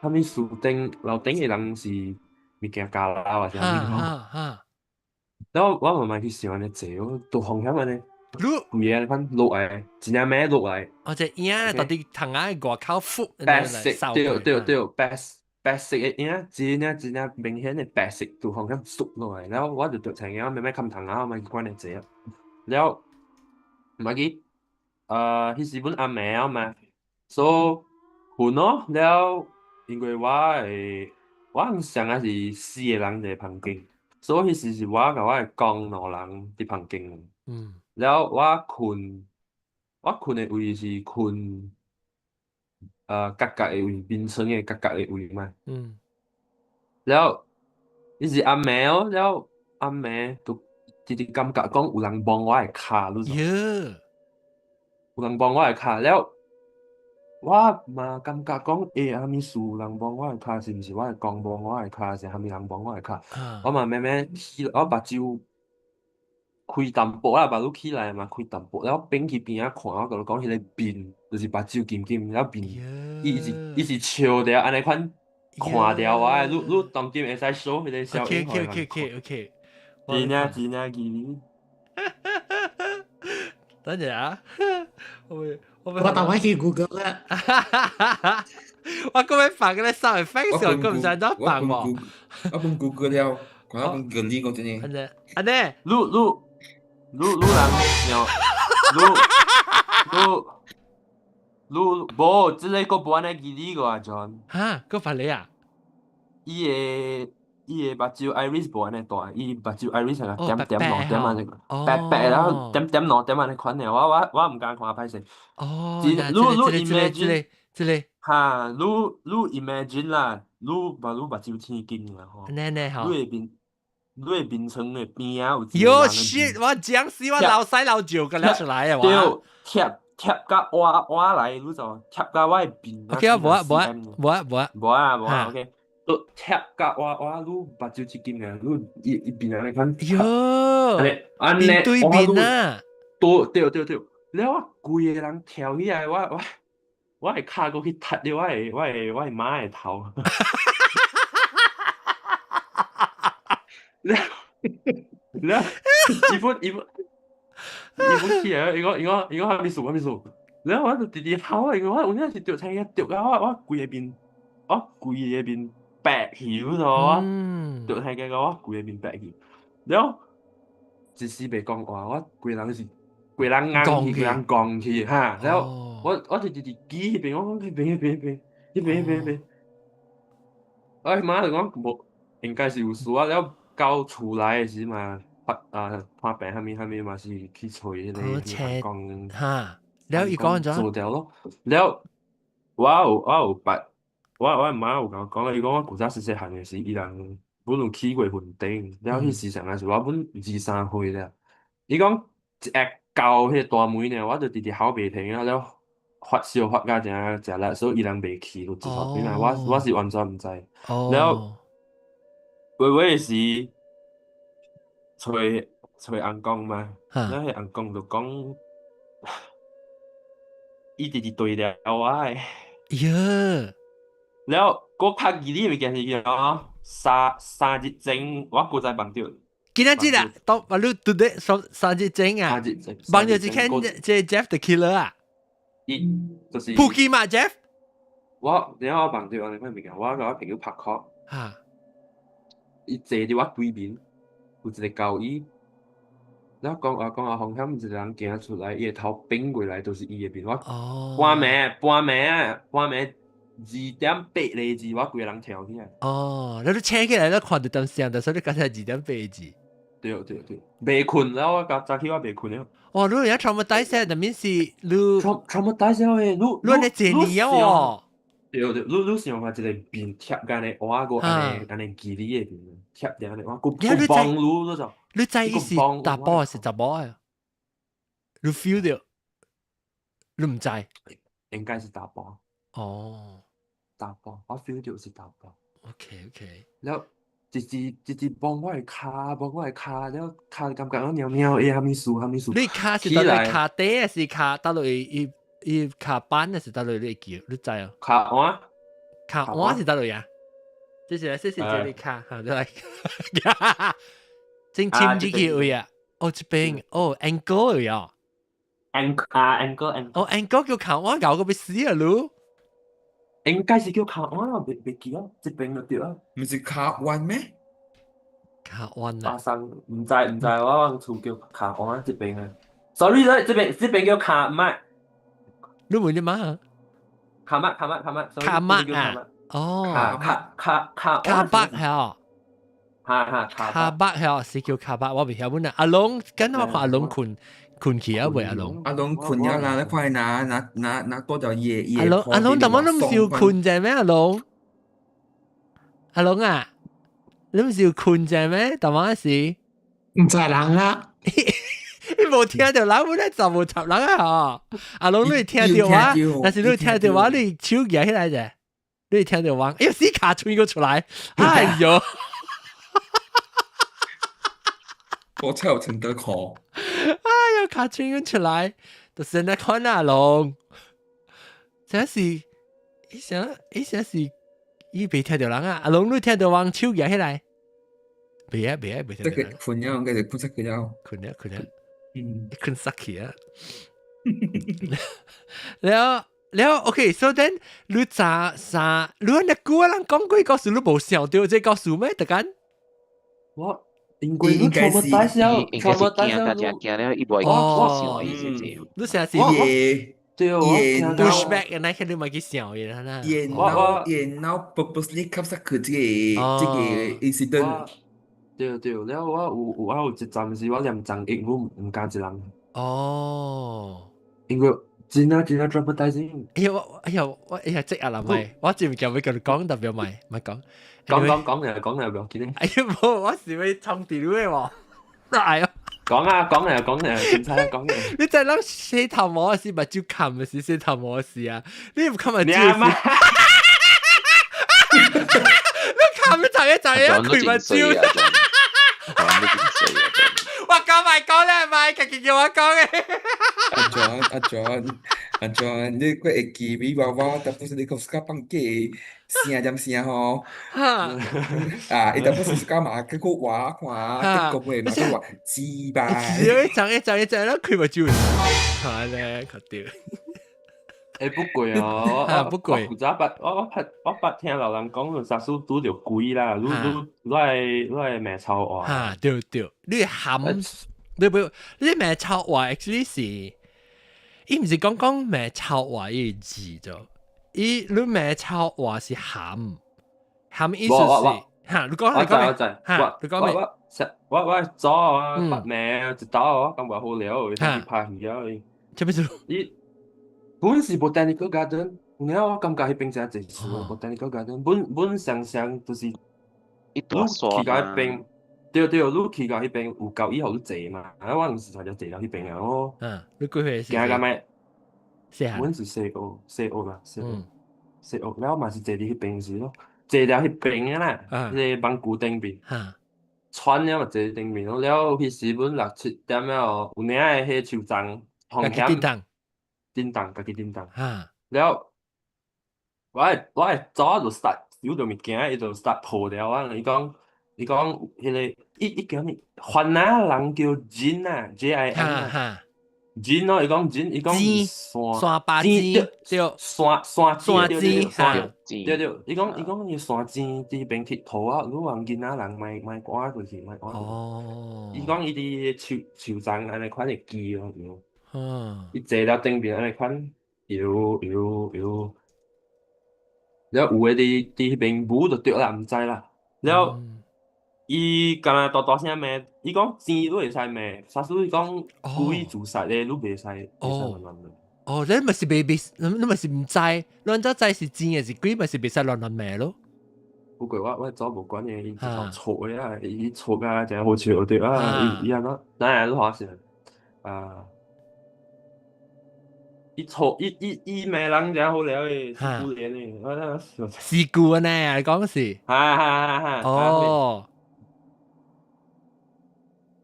啥物樹頂樓頂的人是物件交樓還是啥物吼？了我慢慢去想按呢濟，我都風險按呢，規個按呢款落來，真正欲落來。哦，這影到佇窗仔外口浮。白色，對對對，白色的影，真正真正明顯的白色，就風險縮落來。了我就著青影，慢慢冚窗仔，我慢去管呢濟啊。了，嘛去，彼時阮暗暝啊嘛，所以睏咯。了，因為我上仔是四個人一個房間，所以彼時是我佮我的公兩人佇房間。了，我睏的位是睏，角角的位，眠床的角角的位嘛。了，彼是暗暝哦，了暗暝就直直感覺講有人摸我的跤，你知？有人摸我的跤了，我嘛感覺講，欸，啥物事有人摸我的跤，是毋是我的公摸我的跤，是啥物人摸我的跤？我嘛慢慢起，我目睭開淡薄啊，目睭起來嘛開淡薄，了變去邊仔看，我共你講，彼个面就是目睭金金，了面，伊是笑著按呢款看著我的，你當今會使 show 彼个小影予人看。 OK。真正真正記哩。等陣啊，我我當我去 Google 啦。我今日放個 sound effect 時候，佢唔知怎放喎。我本 Google 了，看我本 Google 個真嘅。按呢按呢，你人鸟，你無，這个閣無按呢記哩個啊，John。哈，閣別個啊？伊个目睭 iris 無按呢大，伊目睭 iris 係點點兩點按呢，白白然後點點兩點按呢款的，我毋敢看歹勢。哦，你你 imagine 這个，哈，你 imagine 啦，你把你目睭天金啦吼，呢呢吼，你會變，你的眠床的邊仔有一喲個人的 shit！我講死我老西老舊個了出來啊！對，貼貼甲我我來，你就貼甲我的面。 OK 啊，無啊無啊無啊無啊無啊無啊，OK。都貼甲我我你目睭一金嘅，你伊伊面按呢款。喲，按呢面對面啊！對對對對，了我規个人跳起來，我我我會跤過去踢著我的我的我的媽的頭。了了，伊本伊本伊本起來，伊講伊講伊講啥物事啥物事？了我就直直哭啊！因為我有影是著青著到我我規個面，我規個面白去，你知無？著青個我規個面白去。了一時袂講話，我規人是規人硬去，規人戇去哈。了我我就直直記彼邊，我講彼邊彼邊彼邊彼邊彼邊。我媽就講無，應該是有事啊。了到厝內的時嘛，發啊看病啥物啥物嘛是去揣彼個講哈。了伊講怎？做掉咯。了我有我有捌，我我媽有共我講，伊講我古早細細漢的時，伊人本有去過雲頂，了彼時陣是我本二三歲了。伊講一下到彼個大門爾，我就直直哭袂停啊！了發燒發甲誠誠力，所以伊人袂去，就一撮邊啊。我我是完全毋知。了尾尾是揣揣翁公嘛，了彼翁公就講，伊直直對了我的。喲！了，閣較記得物件是哦，三三日前我閣再夢著。今仔日啊，當啊你拄咧三三日前啊，三日前夢著一間這 Jeff the Killer 啊，伊就是普吉嘛 Jeff。我然後我夢著按呢款物件，我共我朋友拍 call，伊坐佇我對面，有一個交椅，了講話講話風險一個人行出來，伊的頭反過來就是伊的面，我半暝半暝啊半暝2點八個字，我規個人跳起來。哦，你都醒起來，你看著當聲，所以你剛才2點八個字。對對對，袂睏了，我早早起我袂睏了。哦，你而家 traumatize，那面是你 traumatize 了的，你你你這年哦。對對，你你想看一個面貼按呢，我個按呢按呢記你的面貼著按呢，我閣閣幫你嗰種。你知伊是查埔還是查某啊？你 feel 著，你毋知？應該是查埔。哦，查埔，我 feel 著是查埔。 OK OK。了，一直一直摸我的跤，摸我的跤，了跤感覺我貓貓會啥物事啥物事。你跤是佗落跤底，還是跤佗落伊伊跤板，還是佗落你會記？你知哦？跤腕，跤腕是佗落呀？這是這是這個跤，哈，你來。正深入去位啊！哦，這邊哦，ankle 位啊。 ankle 啊，ankle ankle。哦，ankle 叫跤腕，𠢕個欲死啊！你。應該是叫跤腕啊，袂袂記啊，這邊就對啊。毋是跤腕咩？跤腕啊。巴生毋知毋知，我往厝叫跤腕這邊啊。Sorry 啦，這邊這邊叫跤脈。你問你媽？跤脈跤脈跤脈。跤脈啊！哦。跤跤跤跤腹係哦。哈哈，跤腹係哦，是叫跤腹，我袂曉本啊。阿龍，敢若我看阿龍睏睏去啊，未阿龍？阿龍睏了啦，你看拿拿拿拿多條夜夜。阿龍阿龍，怎麼都毋是有睏者咩？阿龍，阿龍啊，你毋是有睏者咩？淡仔時？毋知人啦。你無聽著人，本來就無插人啊！嗬，阿龍你聽著我，但是你聽著我，你手舉起來者，你聽著我，哎呦，死卡吹個出來，哎呦！我真有聽得苦。哎呦，卡吹個出來，就是那看阿龍，真是，伊想伊想是，伊袂聽著人啊！阿龍你聽著我手舉起來，袂啊袂啊袂聽著人。睏了，應該是睏死去了。睏了睏了。嗯，睏死去啊！了了，OK，so then 你早啥？你那久人講過故事，你無想著這故事咩？突然，我應該應該是應該是驚甲驚了，伊無會想伊是這樣。你成是對，我 push back，然後你咪去想伊啦。然後然後 purposely 吸失佢這個這個 incident。對對，了我有我有一陣時我念張譯，我毋敢一人。哦，因為真啊真啊 traumatizing。哎呀我哎呀我哎呀這啊啦咪，我真唔記得佢講特別咪咪講。講講講嚟講嚟，唔要緊。哎呀，冇，我是會創地嘅喎。哎呀，講啊講嚟講嚟，凊彩講嚟。你在諗洗頭毛時，目睭冚嘅時洗頭毛時啊？你唔冚目睭時？你冚一陣一陣啊，開目睭。我講埋講咧，咪家己叫我講嘅。阿 John 阿 John 阿 John，你閣會記比娃娃，但不是你講自家放假聲點聲吼？啊，伊但不是自家嘛，結果話看，德國的嘛，佢話雞巴。一陣一陣一陣，咧開目睭。係咧，確對。欸，不過哦，不過，我負責捌，我捌聽老人講，假使拄著鬼啦，你你你愛你愛罵臭話。哈，對對，你含，你不，你罵臭話，actually 是，伊毋是講講罵臭話伊字啫，伊你罵臭話是含，含意思是，哈，你講你講咩？哈，你講咩？我我早啊，捌罵一道我感覺好料，伊拍戲啊，伊。這不是？伊。本是 Botanical Garden，然後我感覺彼邊真濟樹 Botanical Garden，本本常常就是，你去到彼邊，對對，你去到彼邊有夠以後你坐嘛，啊，我毋是就坐到彼邊啊，我，嗯，你幾歲？行到咩？細漢。阮是細學，細學啦，細學，細學，了嘛是坐佇彼邊時咯，坐了彼邊啊啦，彼個網球頂面，穿了嘛坐頂面咯，了彼時阮六七點了，有領的彼樹叢，風險。叮當，家己叮當。了，我會早就 start 有著物件，伊就 start 破了啊！伊講，伊講，彼個，伊伊叫啥物？番仔人叫 Jin 啊，J I N 啊。Jin 咯，伊講 Jin，伊講山山巴尖，對，山山山尖，山對對，伊講伊講伊山尖佇邊鐵頭啊，你話囡仔人莫莫趕過去，莫趕。哦。伊講伊佇樹樹叢按呢款會記咯。嗯，伊坐了頂邊按呢款搖搖搖，了有的佇佇彼邊舞就對啦，毋知啦。了，伊敢若大大聲罵，伊講錢你會使罵，啥事伊講故意自殺的，你袂使袂使亂亂罵。哦，你咪是袂袂，你咪是毋知，你怎知是真還是鬼，咪是袂使亂亂罵咯。不過我我早無管的，伊一頭錯的啊，伊錯啊，誠好笑對啊，伊伊按怎，咱下你看是啊。伊錯伊伊伊罵人誠好料的，是孤憐的，我那事故啊呢？你講是？哈哈哈！哦，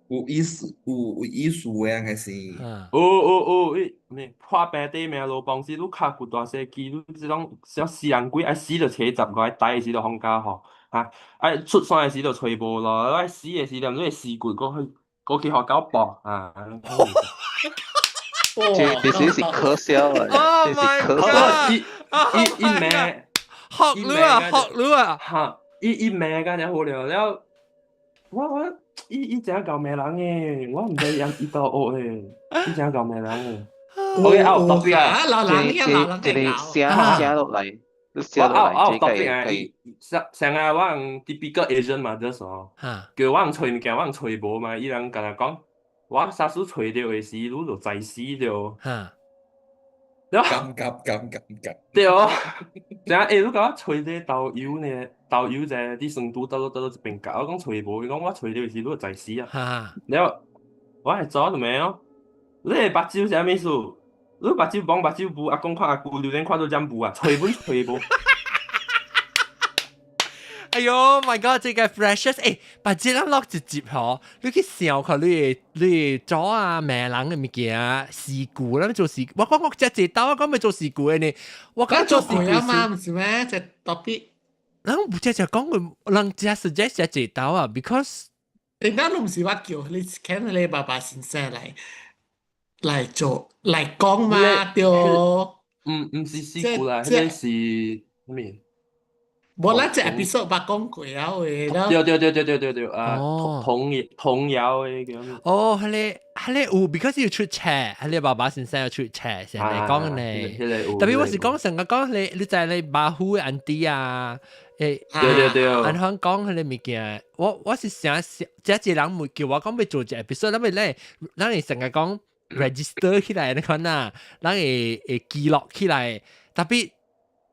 有意思有有意思的應該是。有有有，伊咩破病底命路幫時，你跤骨大細肌，你這種小死人鬼愛死就揣十個，愛呆時就放假吼，哈，愛出山的時就揣無咯，愛死的時陣你會死骨過去過去予狗搏啊！這其實是可笑啊！這是可笑。伊伊伊罵，學你啊，學你啊！哈，伊伊罵甲爾好料了，我我伊伊誠𠢕罵人的，我毋知伊伊倒學的，伊誠𠢕罵人的。我有特別啊，老人這老人這個寫寫落來，你寫落來，這個上上下我用 typical Asian mothers 哦，叫我用揣物件，我用揣無嘛，伊人敢若講。我啥事揣著的時，你就知死著。哈，感覺感覺感。對哦，然後欸，你共我揣這豆油呢？豆油在佇成都倒落倒落一邊角，我講揣無，伊講我揣著的時，你就知死啊。了，我會做做咩哦？你的目睭是啥物意思？你目睭蒙目睭霧，阿公看阿姑榴蓮看到這霧啊，揣本揣無。哎呦，my god！這個 precious，欸，把這咱落一集吼，你去想看你你祖啊罵人的物件事故，咱做事，我講我只一刀，我講欲做事故的呢，我講做事故嘛，毋是咩？這 topic，人唔只只講過，人只 suggest 只一刀啊，because 人家攏毋是我叫你，請你爸爸先生來來做來講嘛，對。毋毋是事故啦，彼個是啥物？無咱這 episode 捌講過啊，話對對對對對對對啊，童童謠的叫咩？哦，彼個彼個有，because 要出冊，彼個爸爸先生要出冊，成日講呢。特別我是講成個講你，你知你馬虎的 auntie 啊，欸，對對對，按怎講彼個物件，我我是想想，這一個人會叫我講欲做一個 episode，咱咪咧，咱會成日講 register 起來，你看啊，咱會會記錄起來，特別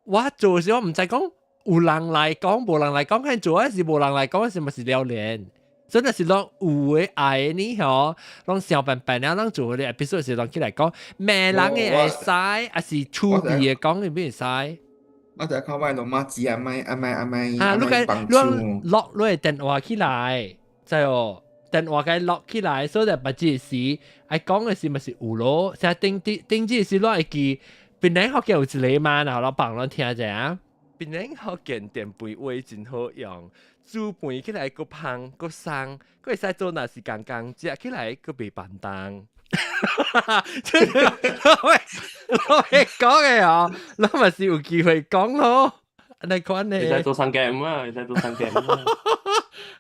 我做時我毋知講。有人來講，無人來講，看做是無人來講，是咪是了然？真的是攏有的愛呢吼，攏想辦辦了，攏做的 episode 是攏起來講，罵人的會使，還是趣味的講的會使。我就看我老媽子阿媽阿媽阿媽啊，你個你錄你的電話起來，知哦？電話該錄起來，所以別這時愛講的時咪是有咯。成頂頂頂這時攏會記，檳城福建有一個嘛，然後攏放攏聽者啊。檳城福建電飯鍋真好用，煮飯起來閣芳閣鬆，閣會使做若是共共食起來閣袂笨重。我會講的哦，咱嘛是有機會講咯。你看呢？會使做三件啊，會使做三件啊。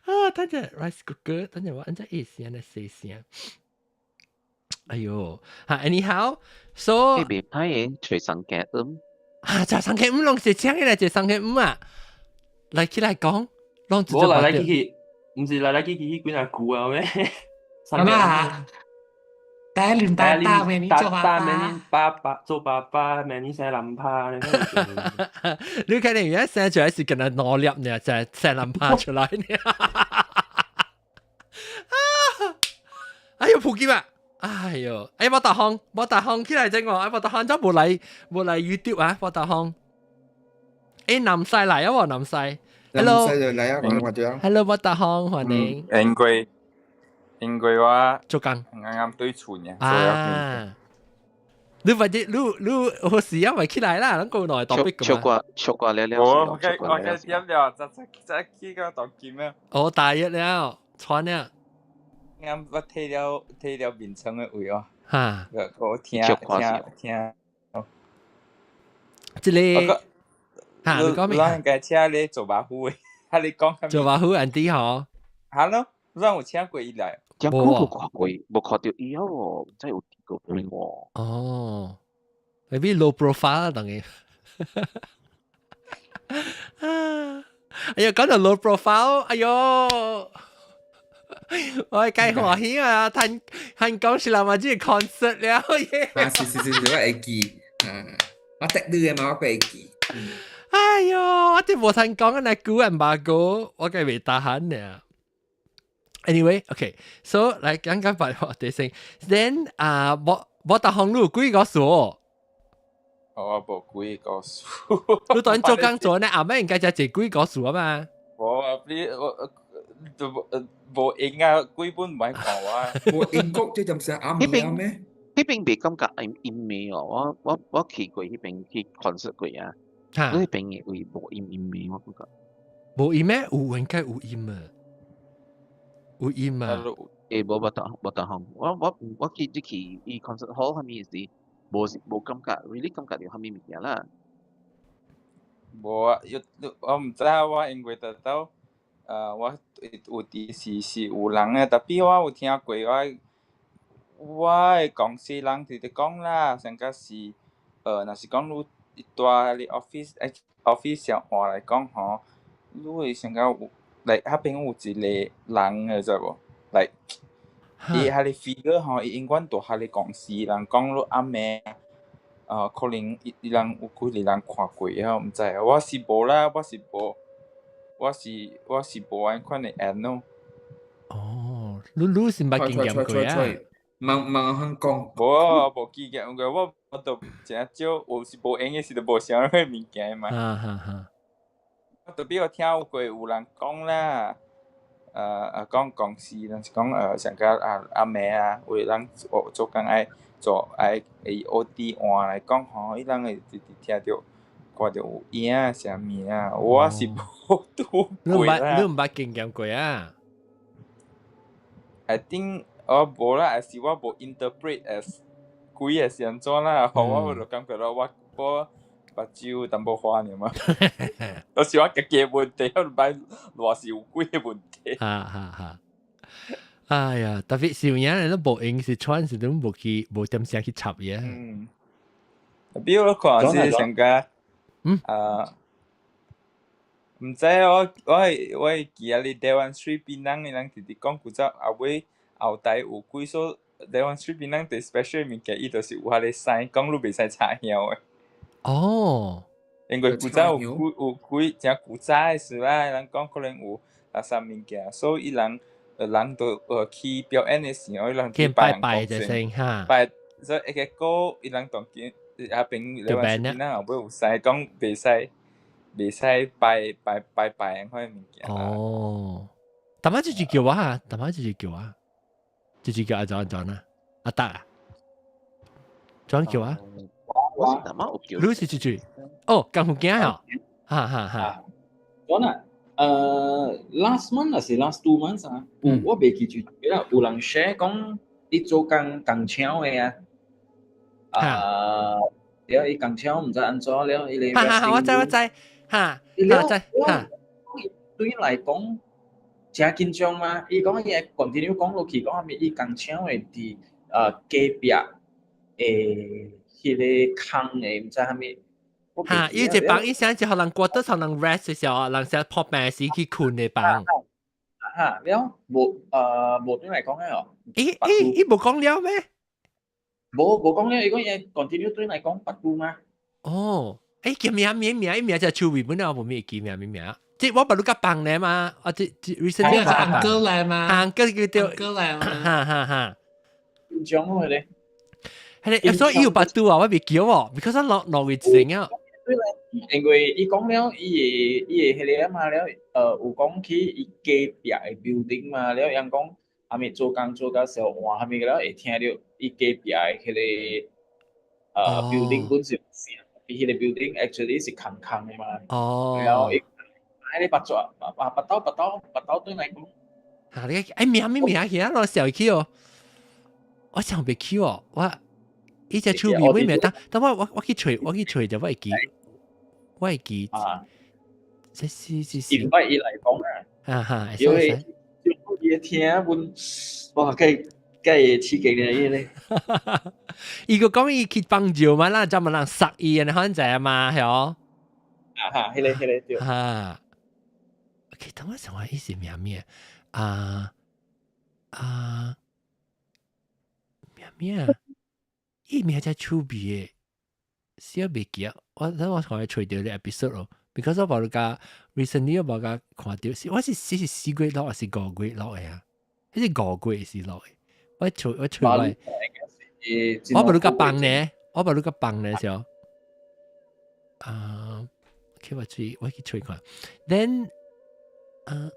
啊，等陣 rice cooker，等陣我按這一聲來細聲。哎喲，哈，anyhow，so 你別歹嘅，隨三件五。啊，就三件五攏是請起來就三件五啊，來起來講，攏無來來去去，毋是來來去去去幾若句啊咩？三件五。帶領大大美女做爸爸，爸爸做爸爸，美女生男拍。你看你而家生出來是跟他拿粒呢，就係生男拍出來呢。啊！哎呦，普及啊！哎呦，哎，冇大風，冇大風起來整我，哎，冇大風怎無來無來 YouTube 啊？冇大風。哎，南西來啊，喎南西。 Hello，南西就來啊，講話咗。 Hello，冇大風，歡迎。因為因為我做工啱啱對厝呢，啊！你或者你你何時啊？咪起來啦，咱個內特別噶嘛。過錯過了了。我我點了，就就就去個當金啊。哦，大一了，穿了。啱我睇了睇了眠床的位哦。哈。我聽聽聽。這個。哈，你講咩？咱應該請你做馬虎的，哈你講。做馬虎安迪吼。哈咯，咱有請過伊來。這久無看過，無看到伊哦，真有見過喎。哦，maybe low profile 等於。啊！哎呀，講到 low profile，哎喲，我計歡喜啊！聽聽講是啦嘛，這個 concert 了耶。啊，是是是是，我會記，啊，我識你的嘛，我會記。哎喲，我哋無聽講啊，那古人罷過，我計未打閒呢。Anyway, okay, so 來講講白話啲先。Then 啊，我我大行路幾個數？我無幾個數。你當做工做呢？阿媽應該就係幾個數啊嘛。我啊，你我就無無閒啊，幾本唔愛看我。無英國這陣時阿妹咩？彼邊袂感覺陰陰味哦，我我我去過彼邊去 concert 過啊，嗰邊的位無陰陰味，我感覺。無陰咩？有應該有陰啊。有音啊？欸，無無同無同行，我我我去你去伊 concert hall 啥物時，無無感覺，really 感覺著啥物物件啦。無啊，我毋知影，我因為得到，我有佇是是有人的，tapi 我有聽過我我的公司人直直講啦，上較是，若是講你蹛佇 office office 上換來講吼，你會上較有。like 彼邊有一個人的知無？like 伊彼個 figure 吼，伊永遠佇彼個公司，人講你暗暝，可能伊伊人有幾個人看過啊，毋知啊，我是無啦，我是無，我是我是無按款的緣咯。哦，你你是捌經驗過啊？問問肯講。無，無經驗過，我我都誠少，有時無閒的時就無想彼物件嘛。哈哈哈。 tapi 我聽過有人講啦，講公司，若是講上較啊暗暝啊，有的人做做工愛做愛會 OT 換來講吼，伊人會直直聽著看著有影啥物啊，我是無拄過啦。你毋捌經驗過啊？I think 我無啦，還是我無 interpret as 鬼的是按怎啦，我就感覺到我我。目睭有淡薄花爾嘛，都是我家己的問題，我毋捌偌是有鬼的問題。哈哈哈！哎呀，特別是有影你都無閒是穿是都無去無點聲去插嘢。嗯，特別我看是上個，啊，毋知我我會我會記啊！你台灣水檳榔的人直直講古早後尾後台有幾所台灣水檳榔最 special 的物件，伊就是有彼個 sign 講你袂使插香的。哦，因為古早有幾有幾誠古早的事啦，人講可能有垃圾物件，所以伊人人都去表演的時候，伊人去拜拜就先哈，拜，所以結果伊人當今阿朋友話是囡仔後尾有使講袂使袂使拜拜拜拜按款物件。哦，淡仔就是叫我哈，淡仔就是叫我，就是叫阿莊阿莊啊，阿達啊，莊叫我。我是淡仔有叫。你是住住？哦，江湖囝哦，哈哈哈。講啊，last month 還是 last 2 months 啊？有我袂記住，有人 share 講伊做工工廠的啊，啊，了伊工廠毋知按怎了，伊個。哈哈，我知我知，哈，我知，哈。對伊來講，誠緊張嘛？伊講伊會 continue 講落去，講啥物？伊工廠的佇隔壁的彼個空的，毋知啥物。哈，伊一房伊想就予人過得，予人 rest 的時候，人成破病時去睏的房。哈，了無無對來講的哦。咦咦，伊無講了咩？無無講了，伊講伊 continue 對來講別句嘛。哦，欸，叫名名名，伊名叫秋味，本來我無咩記名名名。這我捌你甲放咧嘛？啊，這這 recently 係 uncle 來嘛？uncle 叫做 uncle 來嘛？哈哈哈。緊張喎咧。係咧，所以伊有巴肚啊，我袂記喎，because 我落落位置啊。對咧，因為伊講了，伊會伊會彼個嘛了，有講起伊隔壁的 building 嘛了，人講啥物做工做到時候換啥物了，會聽著伊隔壁的彼個building 本是有聲，伊彼個 building actually 是空空的嘛。哦。然後伊喺你腹肚啊，腹肚腹肚腹肚對來講。哈！你哎名咩名去啊？我想起哦，我想袂起哦，我。伊隻手尾尾名，但但我我我去揣我去揣就我會記，我會記。啊，這是是是。因為伊來講啊，哈哈，因為伊聽阮，哇，計計會刺激咧，伊咧。伊個講伊去幫助嘛，咱專門人殺伊，你可能知嘛，係哦。啊哈，彼個彼個對。哈。OK，等我想下伊是名咩？啊啊，名咩？伊名只趣味的，小袂記啊！我等我看下揣著個 episode 咯，because 我無甲 recently 我無甲看著，是我是是是4月落還是5月落的啊？彼是5月是落的，我揣我揣我，我無你甲放呢，我無你甲放呢時候，啊，OK 我注意，我去揣看，then 啊，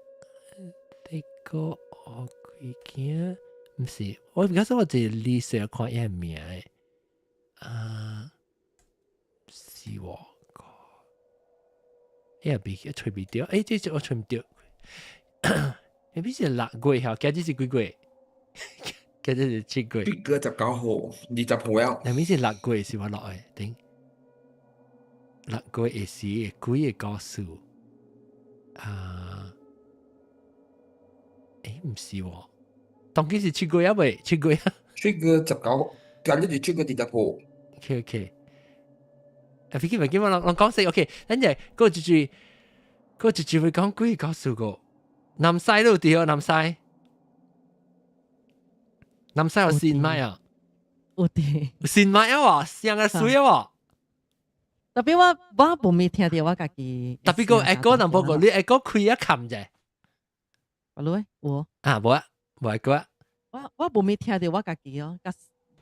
這個我幾件，毋是，我比較說我一個 list 看伊個名的。啊，是喎，哎呀，別揣袂著，欸，這這我揣毋著，maybe 是6月吼，今日是幾月？今日是7月。7月19號，20號了。那咪是六月是我落的，頂六月是幾個故事？啊，欸，毋是喎，當今是7月啊未？七月啊？ 7月19，今日是7月20號。 OK OK，啊，飛機咪叫我攏講死 OK，等陣嗰個就是嗰個就是會講幾個故事個，南西都有對，南西，南西有線麥啊？有啲。有線麥啊？喎，上個水啊？喎。 Tapi 我我無咪聽著我家己。 Tapi 個 echo 淡薄個，你 echo 開一冚者。阿女，有。啊，無啊，無 echo 啊。我我無咪聽著我家己哦，甲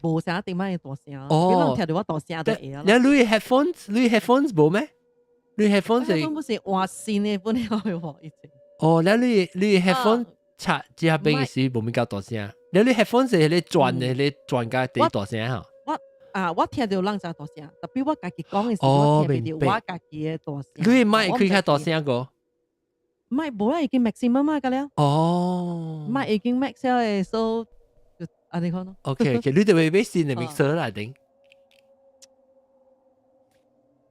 無啥點仔大聲。哦。聽著我大聲就會啊。你你 headphones，你 headphones 無咩？你 headphones 係。本是換新的本來喎，以前。哦，你你你 headphone 插這邊嘅時無咪較大聲。你你 headphone 是彼個轉的，彼個轉甲第大聲吼。我啊，我聽著人真大聲，tapi 我家己講的時，我聽袂著我家己的大聲。你麥開較大聲個？麥無啦，已經 maximum 嘛，個了。哦。麥已經 max 了的，所以就按呢款咯。 OK OK，你就會買新的 mixer 啦，頂。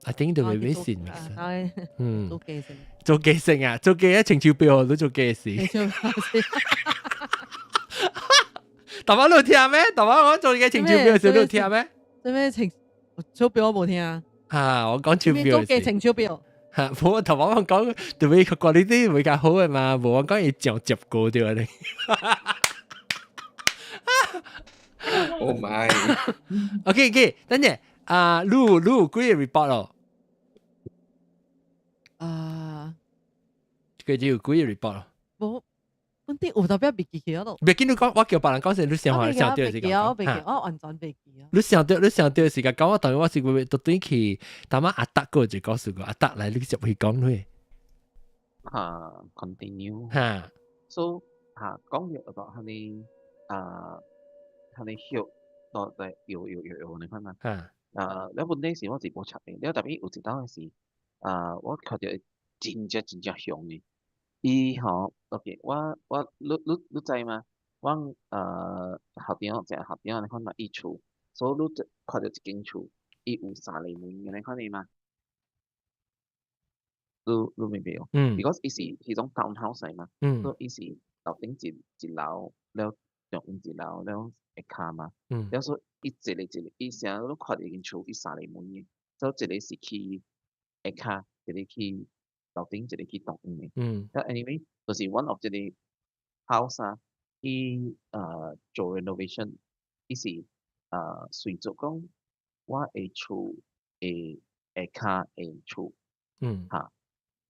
I think 就會買新 mixer。嗯。做機性。做機性啊，做機啊，情手錶都做機事。情手錶。大媽你有聽咩？大媽我做嘅情手錶時你有聽咩？做咩情手錶我無聽。嚇！我講手錶。做機情手錶。嚇！無頭先我講，特別佢講呢啲比較好嘅嘛，無我講伊上接過對你。 Oh my！ OK OK，等陣啊，你你有幾個 report 咯？啊，佢只有幾個 report 咯。無，本啲有代表袂記起咯。袂記你講，我叫別人講先，你想話想到時間。我袂記，我完全袂記啊。你想到時間講，我當我是會特登去，淡仔阿達個就告訴過阿達來，你就會講佢。嚇，continue。嚇。 So 嚇講咗about 係你啊，係你葉到底搖搖搖搖你看嘛。嚇。啊，你本底是我是無插的，了特別有一當時啊，我看到真正真正凶的。伊吼，OK，我你知嗎？我校長一個校長你看嘛，伊厝，所以你看到一間厝，伊有三個門嘅，你看你嘛？你明白？嗯。 Because 伊是彼種 townhouse 嚟嘛，所以伊是樓頂一樓，了中間一樓，了下跤嘛。了所以伊一個一個，伊成日你看到一間厝，伊三個門嘅，所以一個是去下跤，一個去樓頂，一個去東嘅。了 anyway，就是 one of 這個 house 啊，伊做 renovation，伊是隨著講我的厝的下跤的厝，嚇，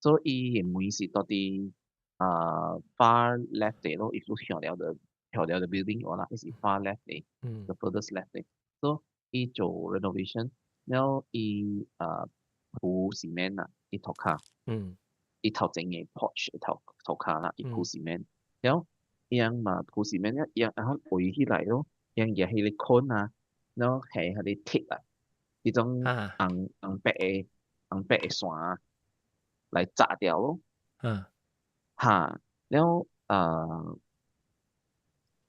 所以伊的門是佇佇far left 的咯，if 你向了的向了的 building 話啦，伊是 far left 的，the furthest left 的，所以伊做 renovation，了伊鋪 cement 啊，伊塗跤，伊頭前的 porch 頭塗跤啦，伊鋪 cement，了伊樣嘛鋪 cement 了，伊樣然後圍起來咯，伊樣舉彼個孔啊，了下彼個鐵啊，彼種紅白的線啊，來紮掉咯。嚇，了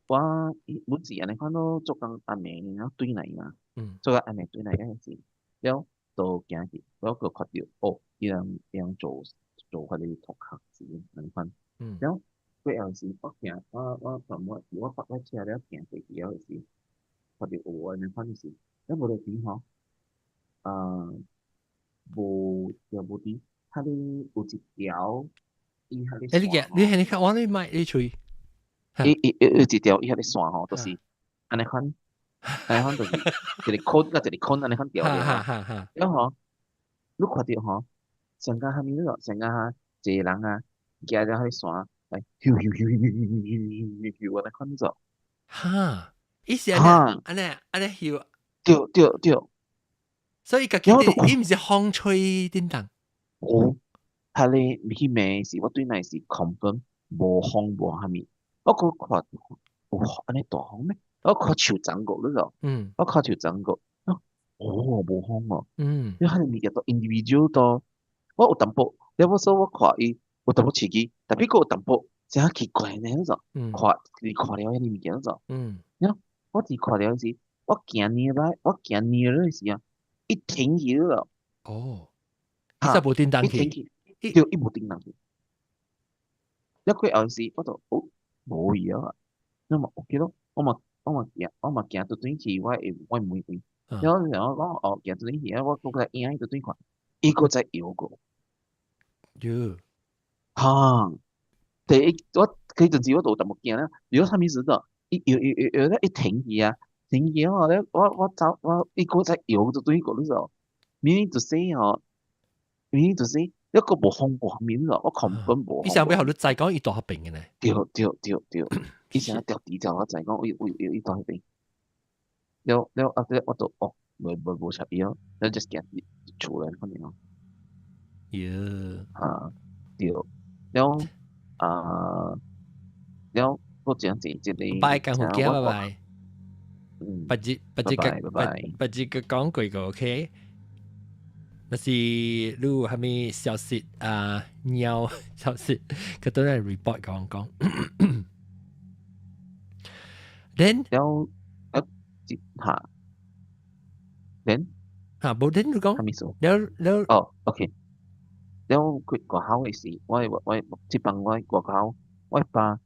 我本是按呢款咯，做工暗暝了轉來嘛，做工暗暝轉來嗰陣時，了就行去，我閣看著哦，伊人做彼個塗跤是按呢款，了過後時我行我我我我泊我車了行過去了時，看著有按呢款時，了無就佇吼，無也無佇，彼個有一條伊彼個欸，你行，你係你看我你麥你喙，伊伊有一條伊彼個線吼，就是按呢款，按呢款就是一個孔佮一個孔按呢款條的吼，了吼，你看著吼，上加啥物咯？上加哈一個人啊，舉著彼個線來，咻咻咻咻咻咻咻按呢款做。哈，伊是按呢按呢按呢咻。對對對。所以家己伊毋是風吹叮當。哦，彼個彼暝是我對來是 confirm 無風無啥物，我閣看有按呢大風咩？我看樹叢過你知？我看樹叢過，哦，無風哦。你彼個物件都 individual 都，我有淡薄，了我說我看伊有淡薄刺激，特別閣有淡薄真奇怪呢，你知？看你看了彼個物件，你知？了我佇看了時，我行 nearby，我行 near 時啊，伊停起了。哦，伊煞無叮當去。伊停去，對，伊無叮當去。了過後時，我就哦，無伊啊，那麼 OK 咯，我嘛行倒轉去我的門位，了然後講哦，行倒轉去啊，我閣來影伊倒轉看，伊閣再搖過。喲。哈！第一，我彼陣時我就有淡薄驚啦，如果啥物事都，伊搖搖搖搖咧，伊停去啊，停去吼咧，我走我伊閣再搖就轉過，你知無？明明就是吼，明明就是，一個無風無面咯，我 confirm 無。伊想欲予你知講伊佇彼邊的呢？對對對對，伊成日調地調我知講，伊伊伊佇彼邊。了了啊！我就哦，無無插伊咯，了 just 行厝來可能咯。喲。啊，對，了啊，了我這樣子這個。拜，江湖見，拜拜。嗯。別日別日個別日個講過個 OK。若是你有啥物消息啊？貓消息，佢都來 report 講講。Then 了啊，嚇，then 嚇，無 then 你講，啥物事？了了哦，OK。了佢外口的時，我這幫我外口，我爸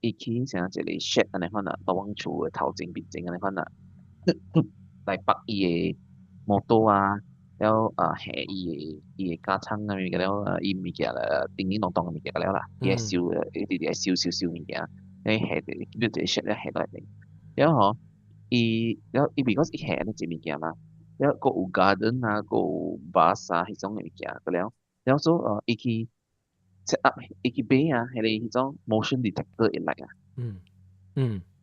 伊起成一個 shed 按呢款啊，佇阮厝的頭前面前按呢款啊，來泊伊的摩托啊。了啊，下伊的加倉啊物件了啊，伊物件啦，叮叮當當的物件了啦，伊愛收，伊直直愛收收收物件，伊下佇一個 shed 了下落來。了吼，伊了伊 because 伊下按呢濟物件嘛，了閣有 garden 啊，閣有 vase 啊，彼種的物件，了了然後所伊去 set up 伊去買啊，係個彼種 motion detector 會來啊。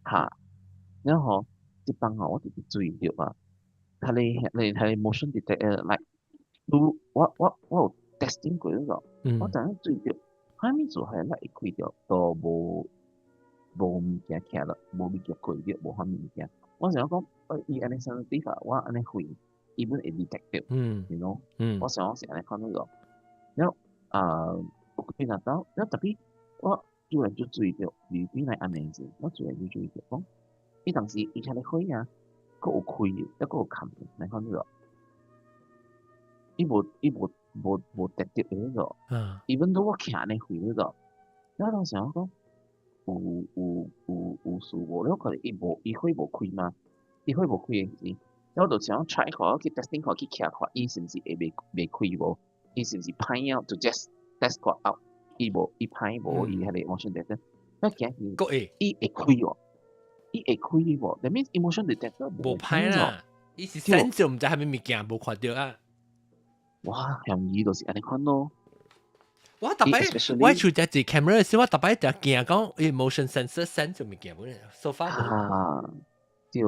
嚇，然後這幫吼我特別注意到啊，彼個 motion detector 來，你我有 testing 過嗰個，我知影注意到，啥物做係來會開著都無物件徛啦，無物件過著，無啥物物件。我想講，伊按呢 sensitive 啊，我按呢開，伊本會 detect 到，you know，我想講是按呢款那個，然後啊，有幾若到，然後特別我愈來愈注意到，伊本來按呢子，我愈來愈注意到講，伊當時伊遐咧火啊，閣有開，抑閣有冚，按呢款那個，伊無特別的那個，even though 我徛咧開那個，然後當時我講，有事無？你可能伊無伊火無開嘛？伊火無開的時，我就想 try 看，去 testing 看，去徛看，伊是毋是會袂開無？伊是毋是歹了？就 just test 看 out，伊無伊歹無？伊彼個 motion detector，我驚伊伊會開喎，伊會開無？That means motion detector 無歹啦，伊是 sense 毋知啥物物件，無看著啊。哇，嫌疑就是按呢款咯。我逐擺我厝只一 camera 時，我逐擺就驚講，伊 motion sensor sense 物件無，so far 啊，對。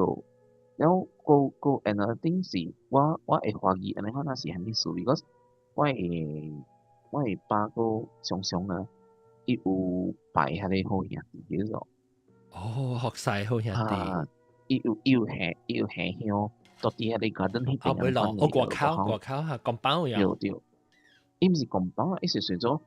然後個個 another thing 是，我會懷疑按呢款是啥物事，because 我的爸個常常啊，伊有拜彼個好兄弟叫做。哦，學晒好兄弟。伊有下香，到佇彼個 garden 彼邊。啊，袂落，我外口嚇，compound 有。對對，伊毋是 compound 啊，伊是算做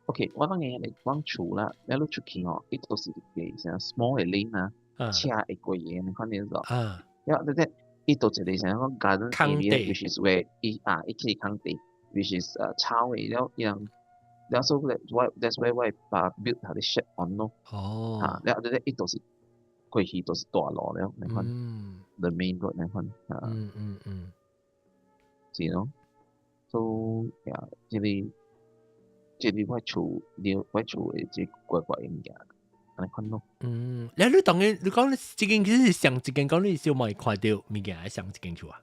，OK，我當然彼個阮厝啦，了你出去吼，伊都是一個啥 small 的 lane 啊，車會過的，你看見無？啊。了，對對，伊就一個啥講 garden area，which is where 伊啊，伊去空地，which is 草的了，伊人了所以我 that's why 我爸 build 彼個 shed on 咯。哦。啊，了對對，伊就是過去都是大路了，你看，the main road 你看，啊。是咯，so yeah，這個我厝了，我厝的這怪怪的物件，按呢款咯。嗯，你當然，你講你這間其實是上一間講你小妹看著物件喺上一間厝啊？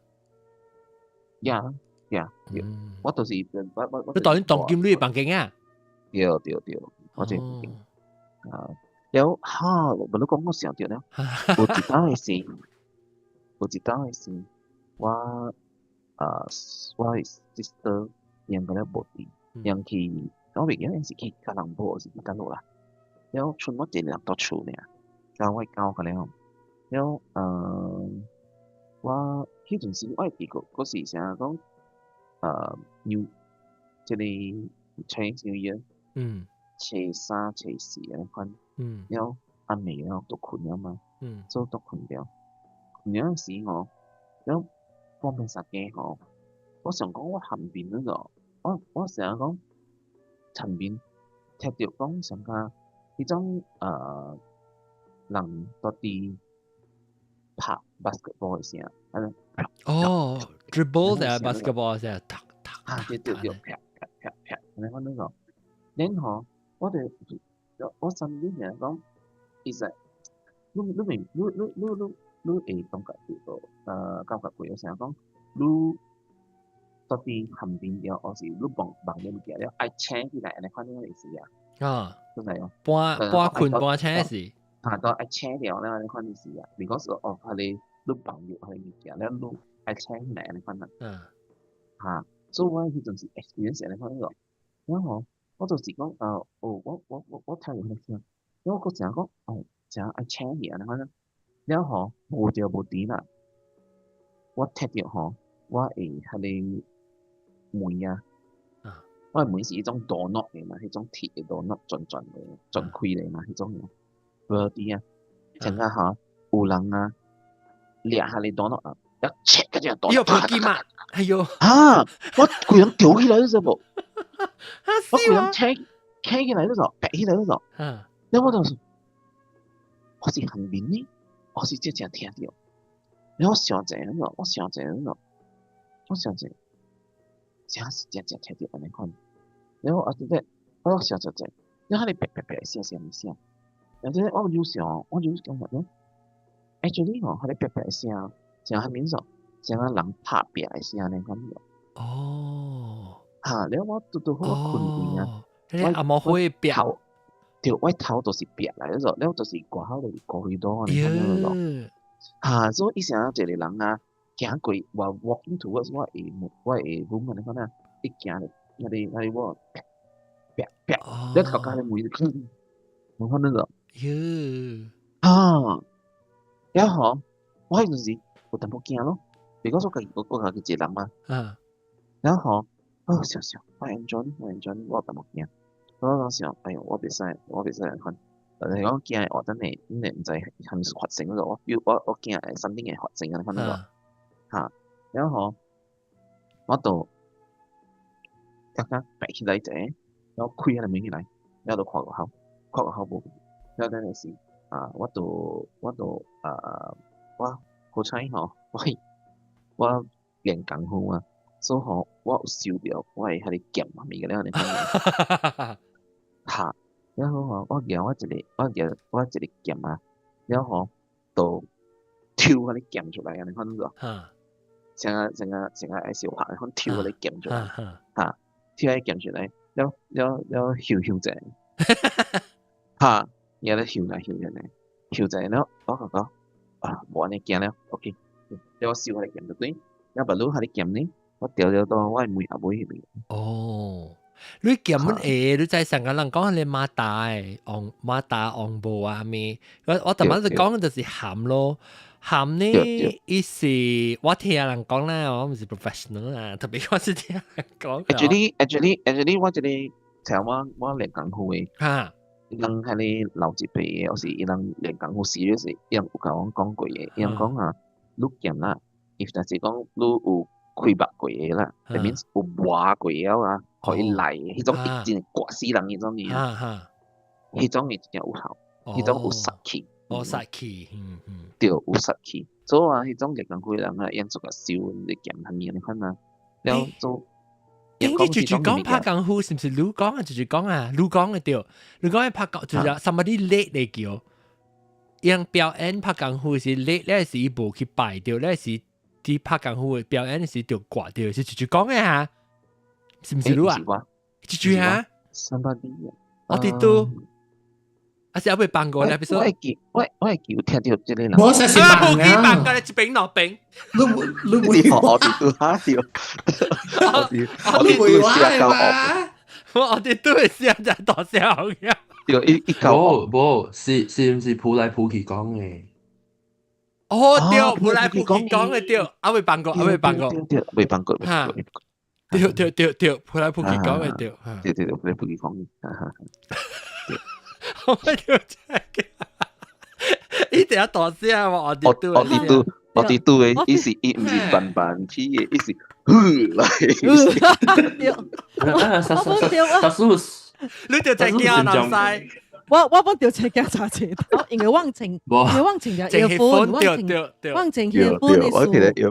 Yeah，我就是我你當然當今你的房間啊？對對對，我這房間啊，了哈，無你講我想著了，有一擺的是，我啊，我的 sister 𪜶個了無佇，𪜶去，我袂記得𪜶是去吉隆坡還是去佗落啦。了剩我一個人佇厝爾，佮我狗個了，了我彼陣時我會記得，嗰時啥講，New 這個 Chinese New Year，初三、初四按呢款，了暗暝了都睏了嘛，所以都睏了，睏了時吼，了半暝三更吼，我想講我旁邊那個，我成日講前面聽著講啥個彼種人佇佇拍 basketball 的聲，按呢。哦，dribble 的 basketball 聲，嗒嗒。啊，對對對，啪啪啪啪，按呢款那個，然後我就我身邊人講，其實你明你會感覺到感覺過，成日講你到佇旁邊了，或是你望望了物件了，愛醒起來，按呢款那個意思啊。啊，真係哦。半半睏半醒時。啊，都愛醒了，按呢款意思啊。because 哦，彼個你放入彼個物件了，你愛醒起來按呢款啊。嚇，所以我彼陣時 experience 按呢款那個，然後我就是講，哦，我聽有彼個聲，然後我閣成日講，哦，誠愛醒起按呢款啊。了後無著無佇啦，我踢著吼，我會彼個門啊，我的門是彼種 door knob 的嘛，彼種鐵的 door knob 轉轉的，轉開的嘛，彼種無佇啊，成個吼有人啊，掠彼個 door knob 啊，一切嗰隻 door 喲，破機嘛，哎喲，啊，我規人掉起來你知無？我規人扯起來你知，白起來你知，了我就是，我是後面呢，我是真正聽著，然後我想者，我想者，我想者，真是真正聽著按呢款，然後啊，對對，我想者者，然後彼個白白白聲聲聲，然後我就想，我就感覺講，actually 吼，彼個白白聲，像啥物說，像人拍拚的聲按呢款。哦。嚇，了我拄拄好我睏位啊，我阿毛會壁，對，我頭就是壁來咗，了就是外口就是 corridor 你看到咗。嚇，所以以前一個人啊，行過我 walking towards 我的 room 你看啊，一行就那裡我啪啪啪，了頭家的門，我看到咗。喲，啊，了後我迄陣時有淡薄驚咯，比如講我家己一個人嘛，然後哦想想，我 enjoy 我 enjoy 我有淡薄驚，我想，哎喲，我袂使按款，但是我驚的話，真係真係毋知係咪發生咗，我我驚會 something 會發生按款咯，嚇，然後我就剛剛爬起來者，然後開彼个門起來，然後就看外口，看外口無，然後等陣時啊，我就啊，我好彩吼，我練功夫啊，所以吼我有收著我的彼个劍啊物個了，你看嚇，然後吼我舉我一个我舉我一个劍啊，然後吼就抽彼个劍出來啊，你看到無？成個愛小拍，款抽彼个劍出來，嚇，抽彼个劍出來，了了了睺睺者，嚇，伊咧睺來睺去呢，睺者了，我感覺啊，無按呢驚了，OK，了我收彼個劍就對，了把擼彼個劍呢，我掉掉到我的門後尾彼邊。哦，你劍本會，你知上個人講你馬達的，昂馬達昂無啊咩？我逐擺就講就是鹹咯，鹹呢，伊是我聽人講啦，我毋是 professional 啦，特別我是聽人講。 Actually，我這個像我練功夫的，伊人彼个老一輩的，或是伊人練功夫時就是伊人有共阮講過的，伊人講啊，你劍啦，if 若是講你有開目過的啦，that means 有磨過了啊，予伊來的，彼種一真割死人彼種的啊，彼種的真正有效，彼種有殺氣。哦，殺氣，對，有殺氣。所以啊，彼種練功夫的人啊，伊做個收你劍啥物你看啊，了做。你住住講拍功夫，是毋是你講啊？住住講啊，你講的對，你講的拍功就是 somebody late 嚟叫，用表演拍功夫是 late 咧，是伊無去拜著，咧是佇拍功夫的表演時就掛著，是住住講的哈，是毋是你啊？住住啊？somebody 我佇都，啊是猶未放過咧，比如我會記，我會記有聽著這個人。我實是放啊！放過咧，一邊兩邊。你你我佇拄哈對，我你會話嘛？我佇拄會聲就大聲嘅。對，一一無無是毋是撲來撲去講的？哦對，撲來撲去講的對，猶未放過，猶未放過，對，未放過，哈，對對對對，撲來撲去講的對，對對對，撲來撲去講的，哈哈。我就真係，一定要大聲我佇拄，我佇拄，我佇拄的，伊是伊毋是慢慢起的，伊是呼來。對，啥啥你就在驚人西。我本著車驚查車頭，因為我穿，因為我穿著 earphone，我穿我穿 earphone 的時，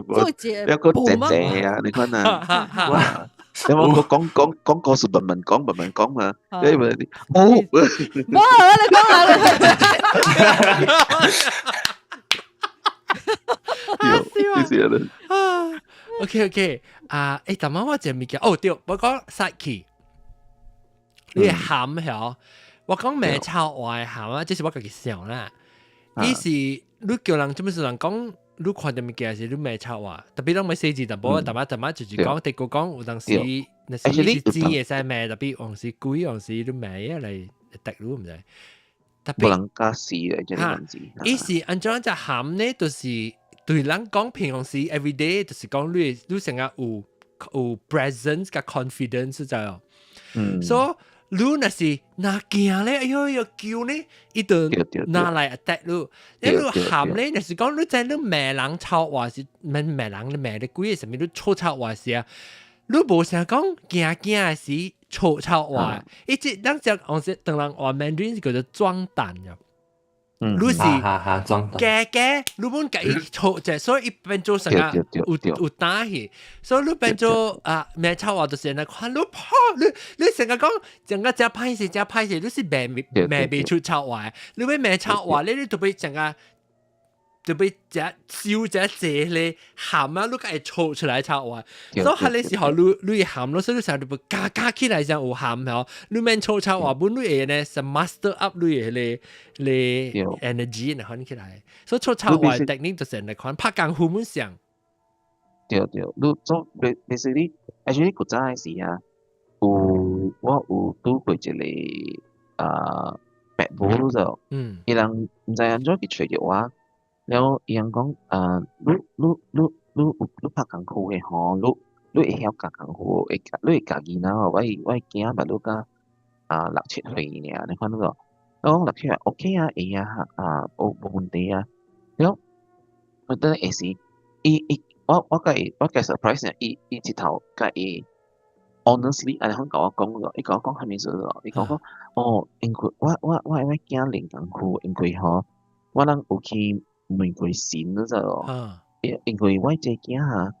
做一個一個靜靜啊，你看啊。你我講講講故事慢慢講，慢慢講嘛。你咪冇冇，你講下你。對，意思啊。OK OK，啊，誒，頭先我一個物件，哦對，我講殺氣，你鹹曉，我講罵臭話的鹹啊，這是我家己想啦。伊是你叫人做咩事人講，你看著物件是你罵臭話，特別攏欲細緻淡薄，淡薄淡薄就是講，第個講有當時，若是是真會使罵，特別往時鬼往時你罵啊來得你毋知。特別無人加死的這個文字。伊是按怎隻鹹呢？就是對人講平常時 every day，就是講你成日有 presence 佮 confidence 知無？所以你若是若驚咧，哎喲喲叫呢，伊就拿來 attack 你。你喊咧，若是講你知你罵人臭話是罵罵人，你罵你鬼啥物，你臭臭話是啊，你無想講驚驚的時臭臭話，伊這咱只往時當人話 Mandarin 是叫做壯膽嘅。你是驚驚，你本共伊錯者，所以伊變做啥個有膽氣，所以你變做啊罵臭話就是來看你怕你你成日講成個真歹勢真歹勢，你是罵罵袂出臭話，你欲罵臭話，你特別成個就欲食燒食濟咧鹹啊，你會抽出來臭話。所以彼个時候你會鹹咯，所以你成日就加加起來先有鹹吼。你免抽臭話，本你會呢是 master up 你的咧 energy 呢款起來。所以抽臭話 technique 就是來款拍功夫滿上。對對，你做 basically actually 古早的時啊，有我有拄過一个啊白母就，伊人毋知按怎去揣著我，了後伊人講啊，你拍功夫的吼，你會曉教功夫，會你會教囡仔吼，我囝捌你甲啊六七歲爾，你看那個，我講六七歲 OK 啊，會啊，啊無問題啊，了我等下時，伊伊我我共 surprise 伊伊一頭共伊 honestly 按呢款共我講咯，伊共我講啥物事咯？伊共我講哦，因為我我囝練功夫，因為吼，我人有去問過神，你知無？因為我這囝哈，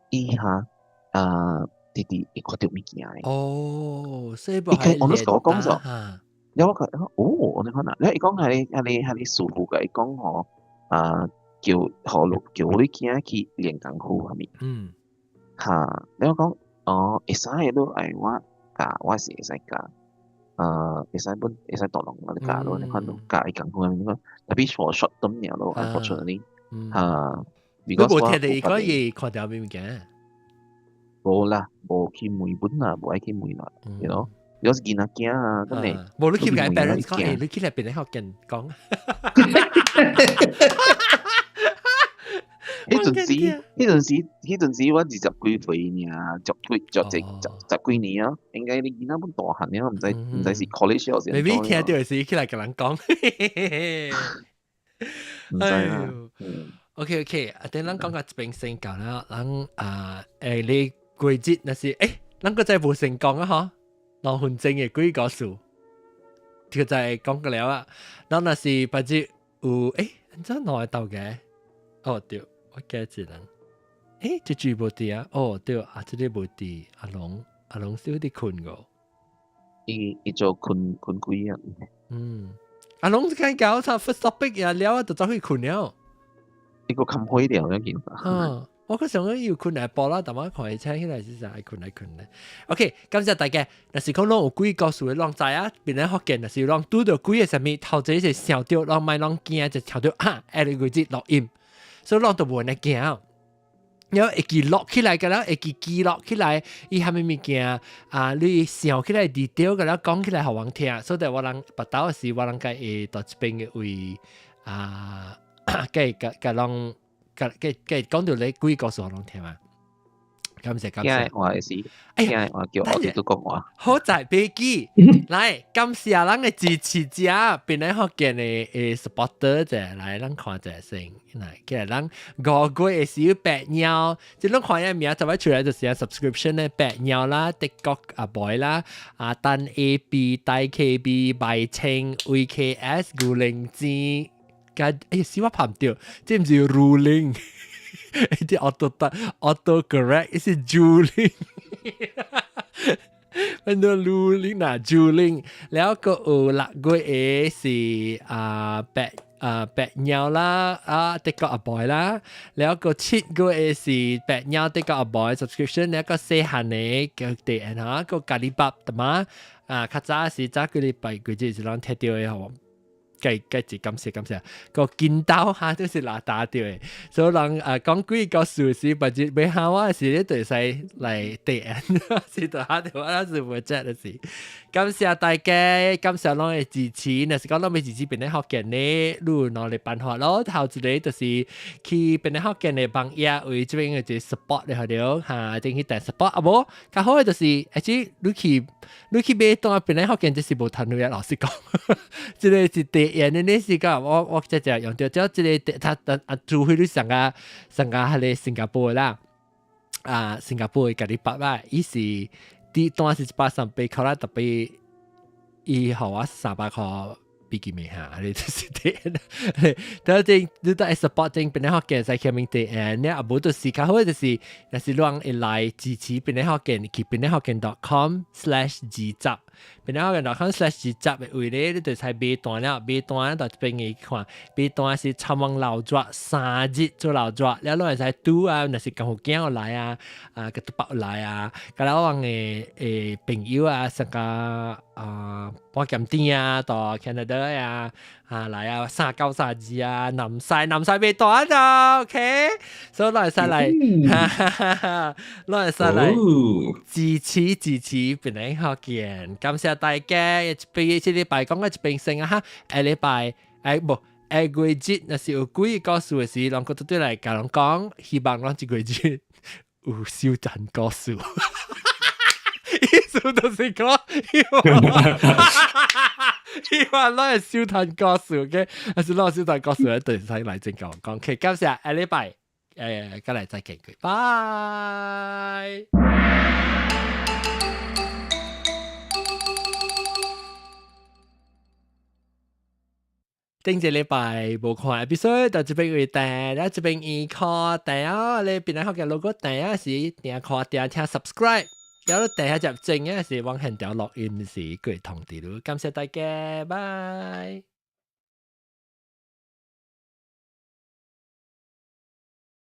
伊哈啊，直直會看著物件的。哦，所以伊佢 honest 共我講咗，了我講哦，按呢款啊，了伊講係師傅共伊講吼，啊叫予叫你囝去練功夫啥物？哈，了我講哦，會使的，你愛我教，我是會使教。會使本會使大龍我教咯，你看咯，教伊功夫啥物，tapi for short term 爾咯，unfortunately，哈。你無聽著伊講伊看著物件？無啦，無去問本啦，無愛去問啦，you know，有時囡仔驚啊，咁你無你去共 parents 講，欸，你去來邊個學見講？彼陣時，我二十幾歲爾，十幾、十十十幾年啊，應該你囡仔本大漢了，毋知是 college 還是。 maybe 聽著時起來共人講。毋知啦。 OK OK，啊，等咱講到這邊先講啦，咱啊，你過節若是，咱閣再無成功啊，嗬，2分鐘的幾個數，這個就講過了啊。咱若是別日有，按怎兩個鬥嘅？哦對，我記一人，這句無佇啊？哦對，啊，這个無佇，阿龍阿龍是有佇睏個。伊做睏睏幾啊？嗯，阿龍是講搞 first topic 呀，了就走去睏了。伊個冚開了一件。嗯，我個想講要睏來播啦，但我看伊請起來是啥愛睏來睏咧。OK，感謝大家。若是講攏有鬼故事的攏知啊，別人福建若是攏拄著鬼的啥物，頭一是想著攏莫攏驚，就想著啊，下個月錄音，所以攏都無按呢驚。然後會記錄起來個了，會記記錄起來，伊蝦米物件啊？你想起來 detail 個了，講起來予人聽，所以我人捌兜時，我人該會到這邊的位啊。計計計攏計計計講著你鬼故事予攏聽嘛？感謝感謝。我是，哎呀，我叫我哋都講話。好在飛機，來感謝咱的支持者，邊個福建的supporter 者，來咱看者先，來，其實咱5個月是有白鳥，這攏看下名就會出來就是 subscription 的白鳥啦，德國阿 boy 啦，阿丹 A B 大 K B 白青 V K S 牛靈芝。欸，死我拍毋著，這毋是 ruling，啲 auto auto correct 是 ruling，變做 ruling 啦，ruling，了個有6個月是啊白啊白鳥啦，啊德國阿 boy 啦，了個7個月是白鳥德國阿 boy subscription，了個細漢的叫第嚇個咖喱包，對嗎？啊，較早是早幾禮拜幾日是攏摕著的吼。計計一感謝感謝，個金刀哈都是拿打掉的，所以人啊講幾個數是，或者欲喊我時，你就會使來點，是就打電話是無這的是。感謝大家，感謝攏的支持。若是講攏欲支持檳城福建呢，你有兩個辦法咯。頭一個就是去檳城福建的網頁為這邊的一個 support 的好哈，進去訂 support 啊無，較好的就是，而且你去買當檳城福建，這是無趁錢啊，老實講，這個是第一的呢是講我這只用著，這個他啊，除非你上個上個彼个新加坡啦，啊，新加坡的咖喱包啦，伊是。啲當時138塊啦，特別伊予我300塊比基尼哈，你就是啲，但係你都 support 正檳城福建使簽名啲，你啊無就是較好就是，若是攏會來支持檳城福建，去檳城福建 .com/20，檳榔福建 .com slash 20的位咧，你就使買單了，買單到這邊去看，買單是參王老熱3日做老熱，了攏會使拄啊，若是江福建來啊，啊個北來啊，佮了我的朋友啊，上個啊半鹹店啊，到 Canada 啊，啊來啊，3、9、3、2啊，南西南西買單啊，OK，所以攏會使來，哈哈哈哈，攏會使來支持支持檳榔福建，感謝大家，一邊這禮拜講嘅一邊先啊哈，下禮拜無下月節若是有鬼故事的時，攏閣對來共人講，希望咱這個月節有小陳故事。意思就是講，希望咱會小陳故事，OK？還是咱小陳故事，對使來真講講。OK，感謝下禮拜，過來再見佢，拜。頂一禮拜無看 episode，到這邊為訂，了這邊伊看訂啊，你邊個學嘅 logo 訂啊是訂看訂聽 subscribe，了訂下集正啊是往前條錄音時佢通知你，感謝大家，拜。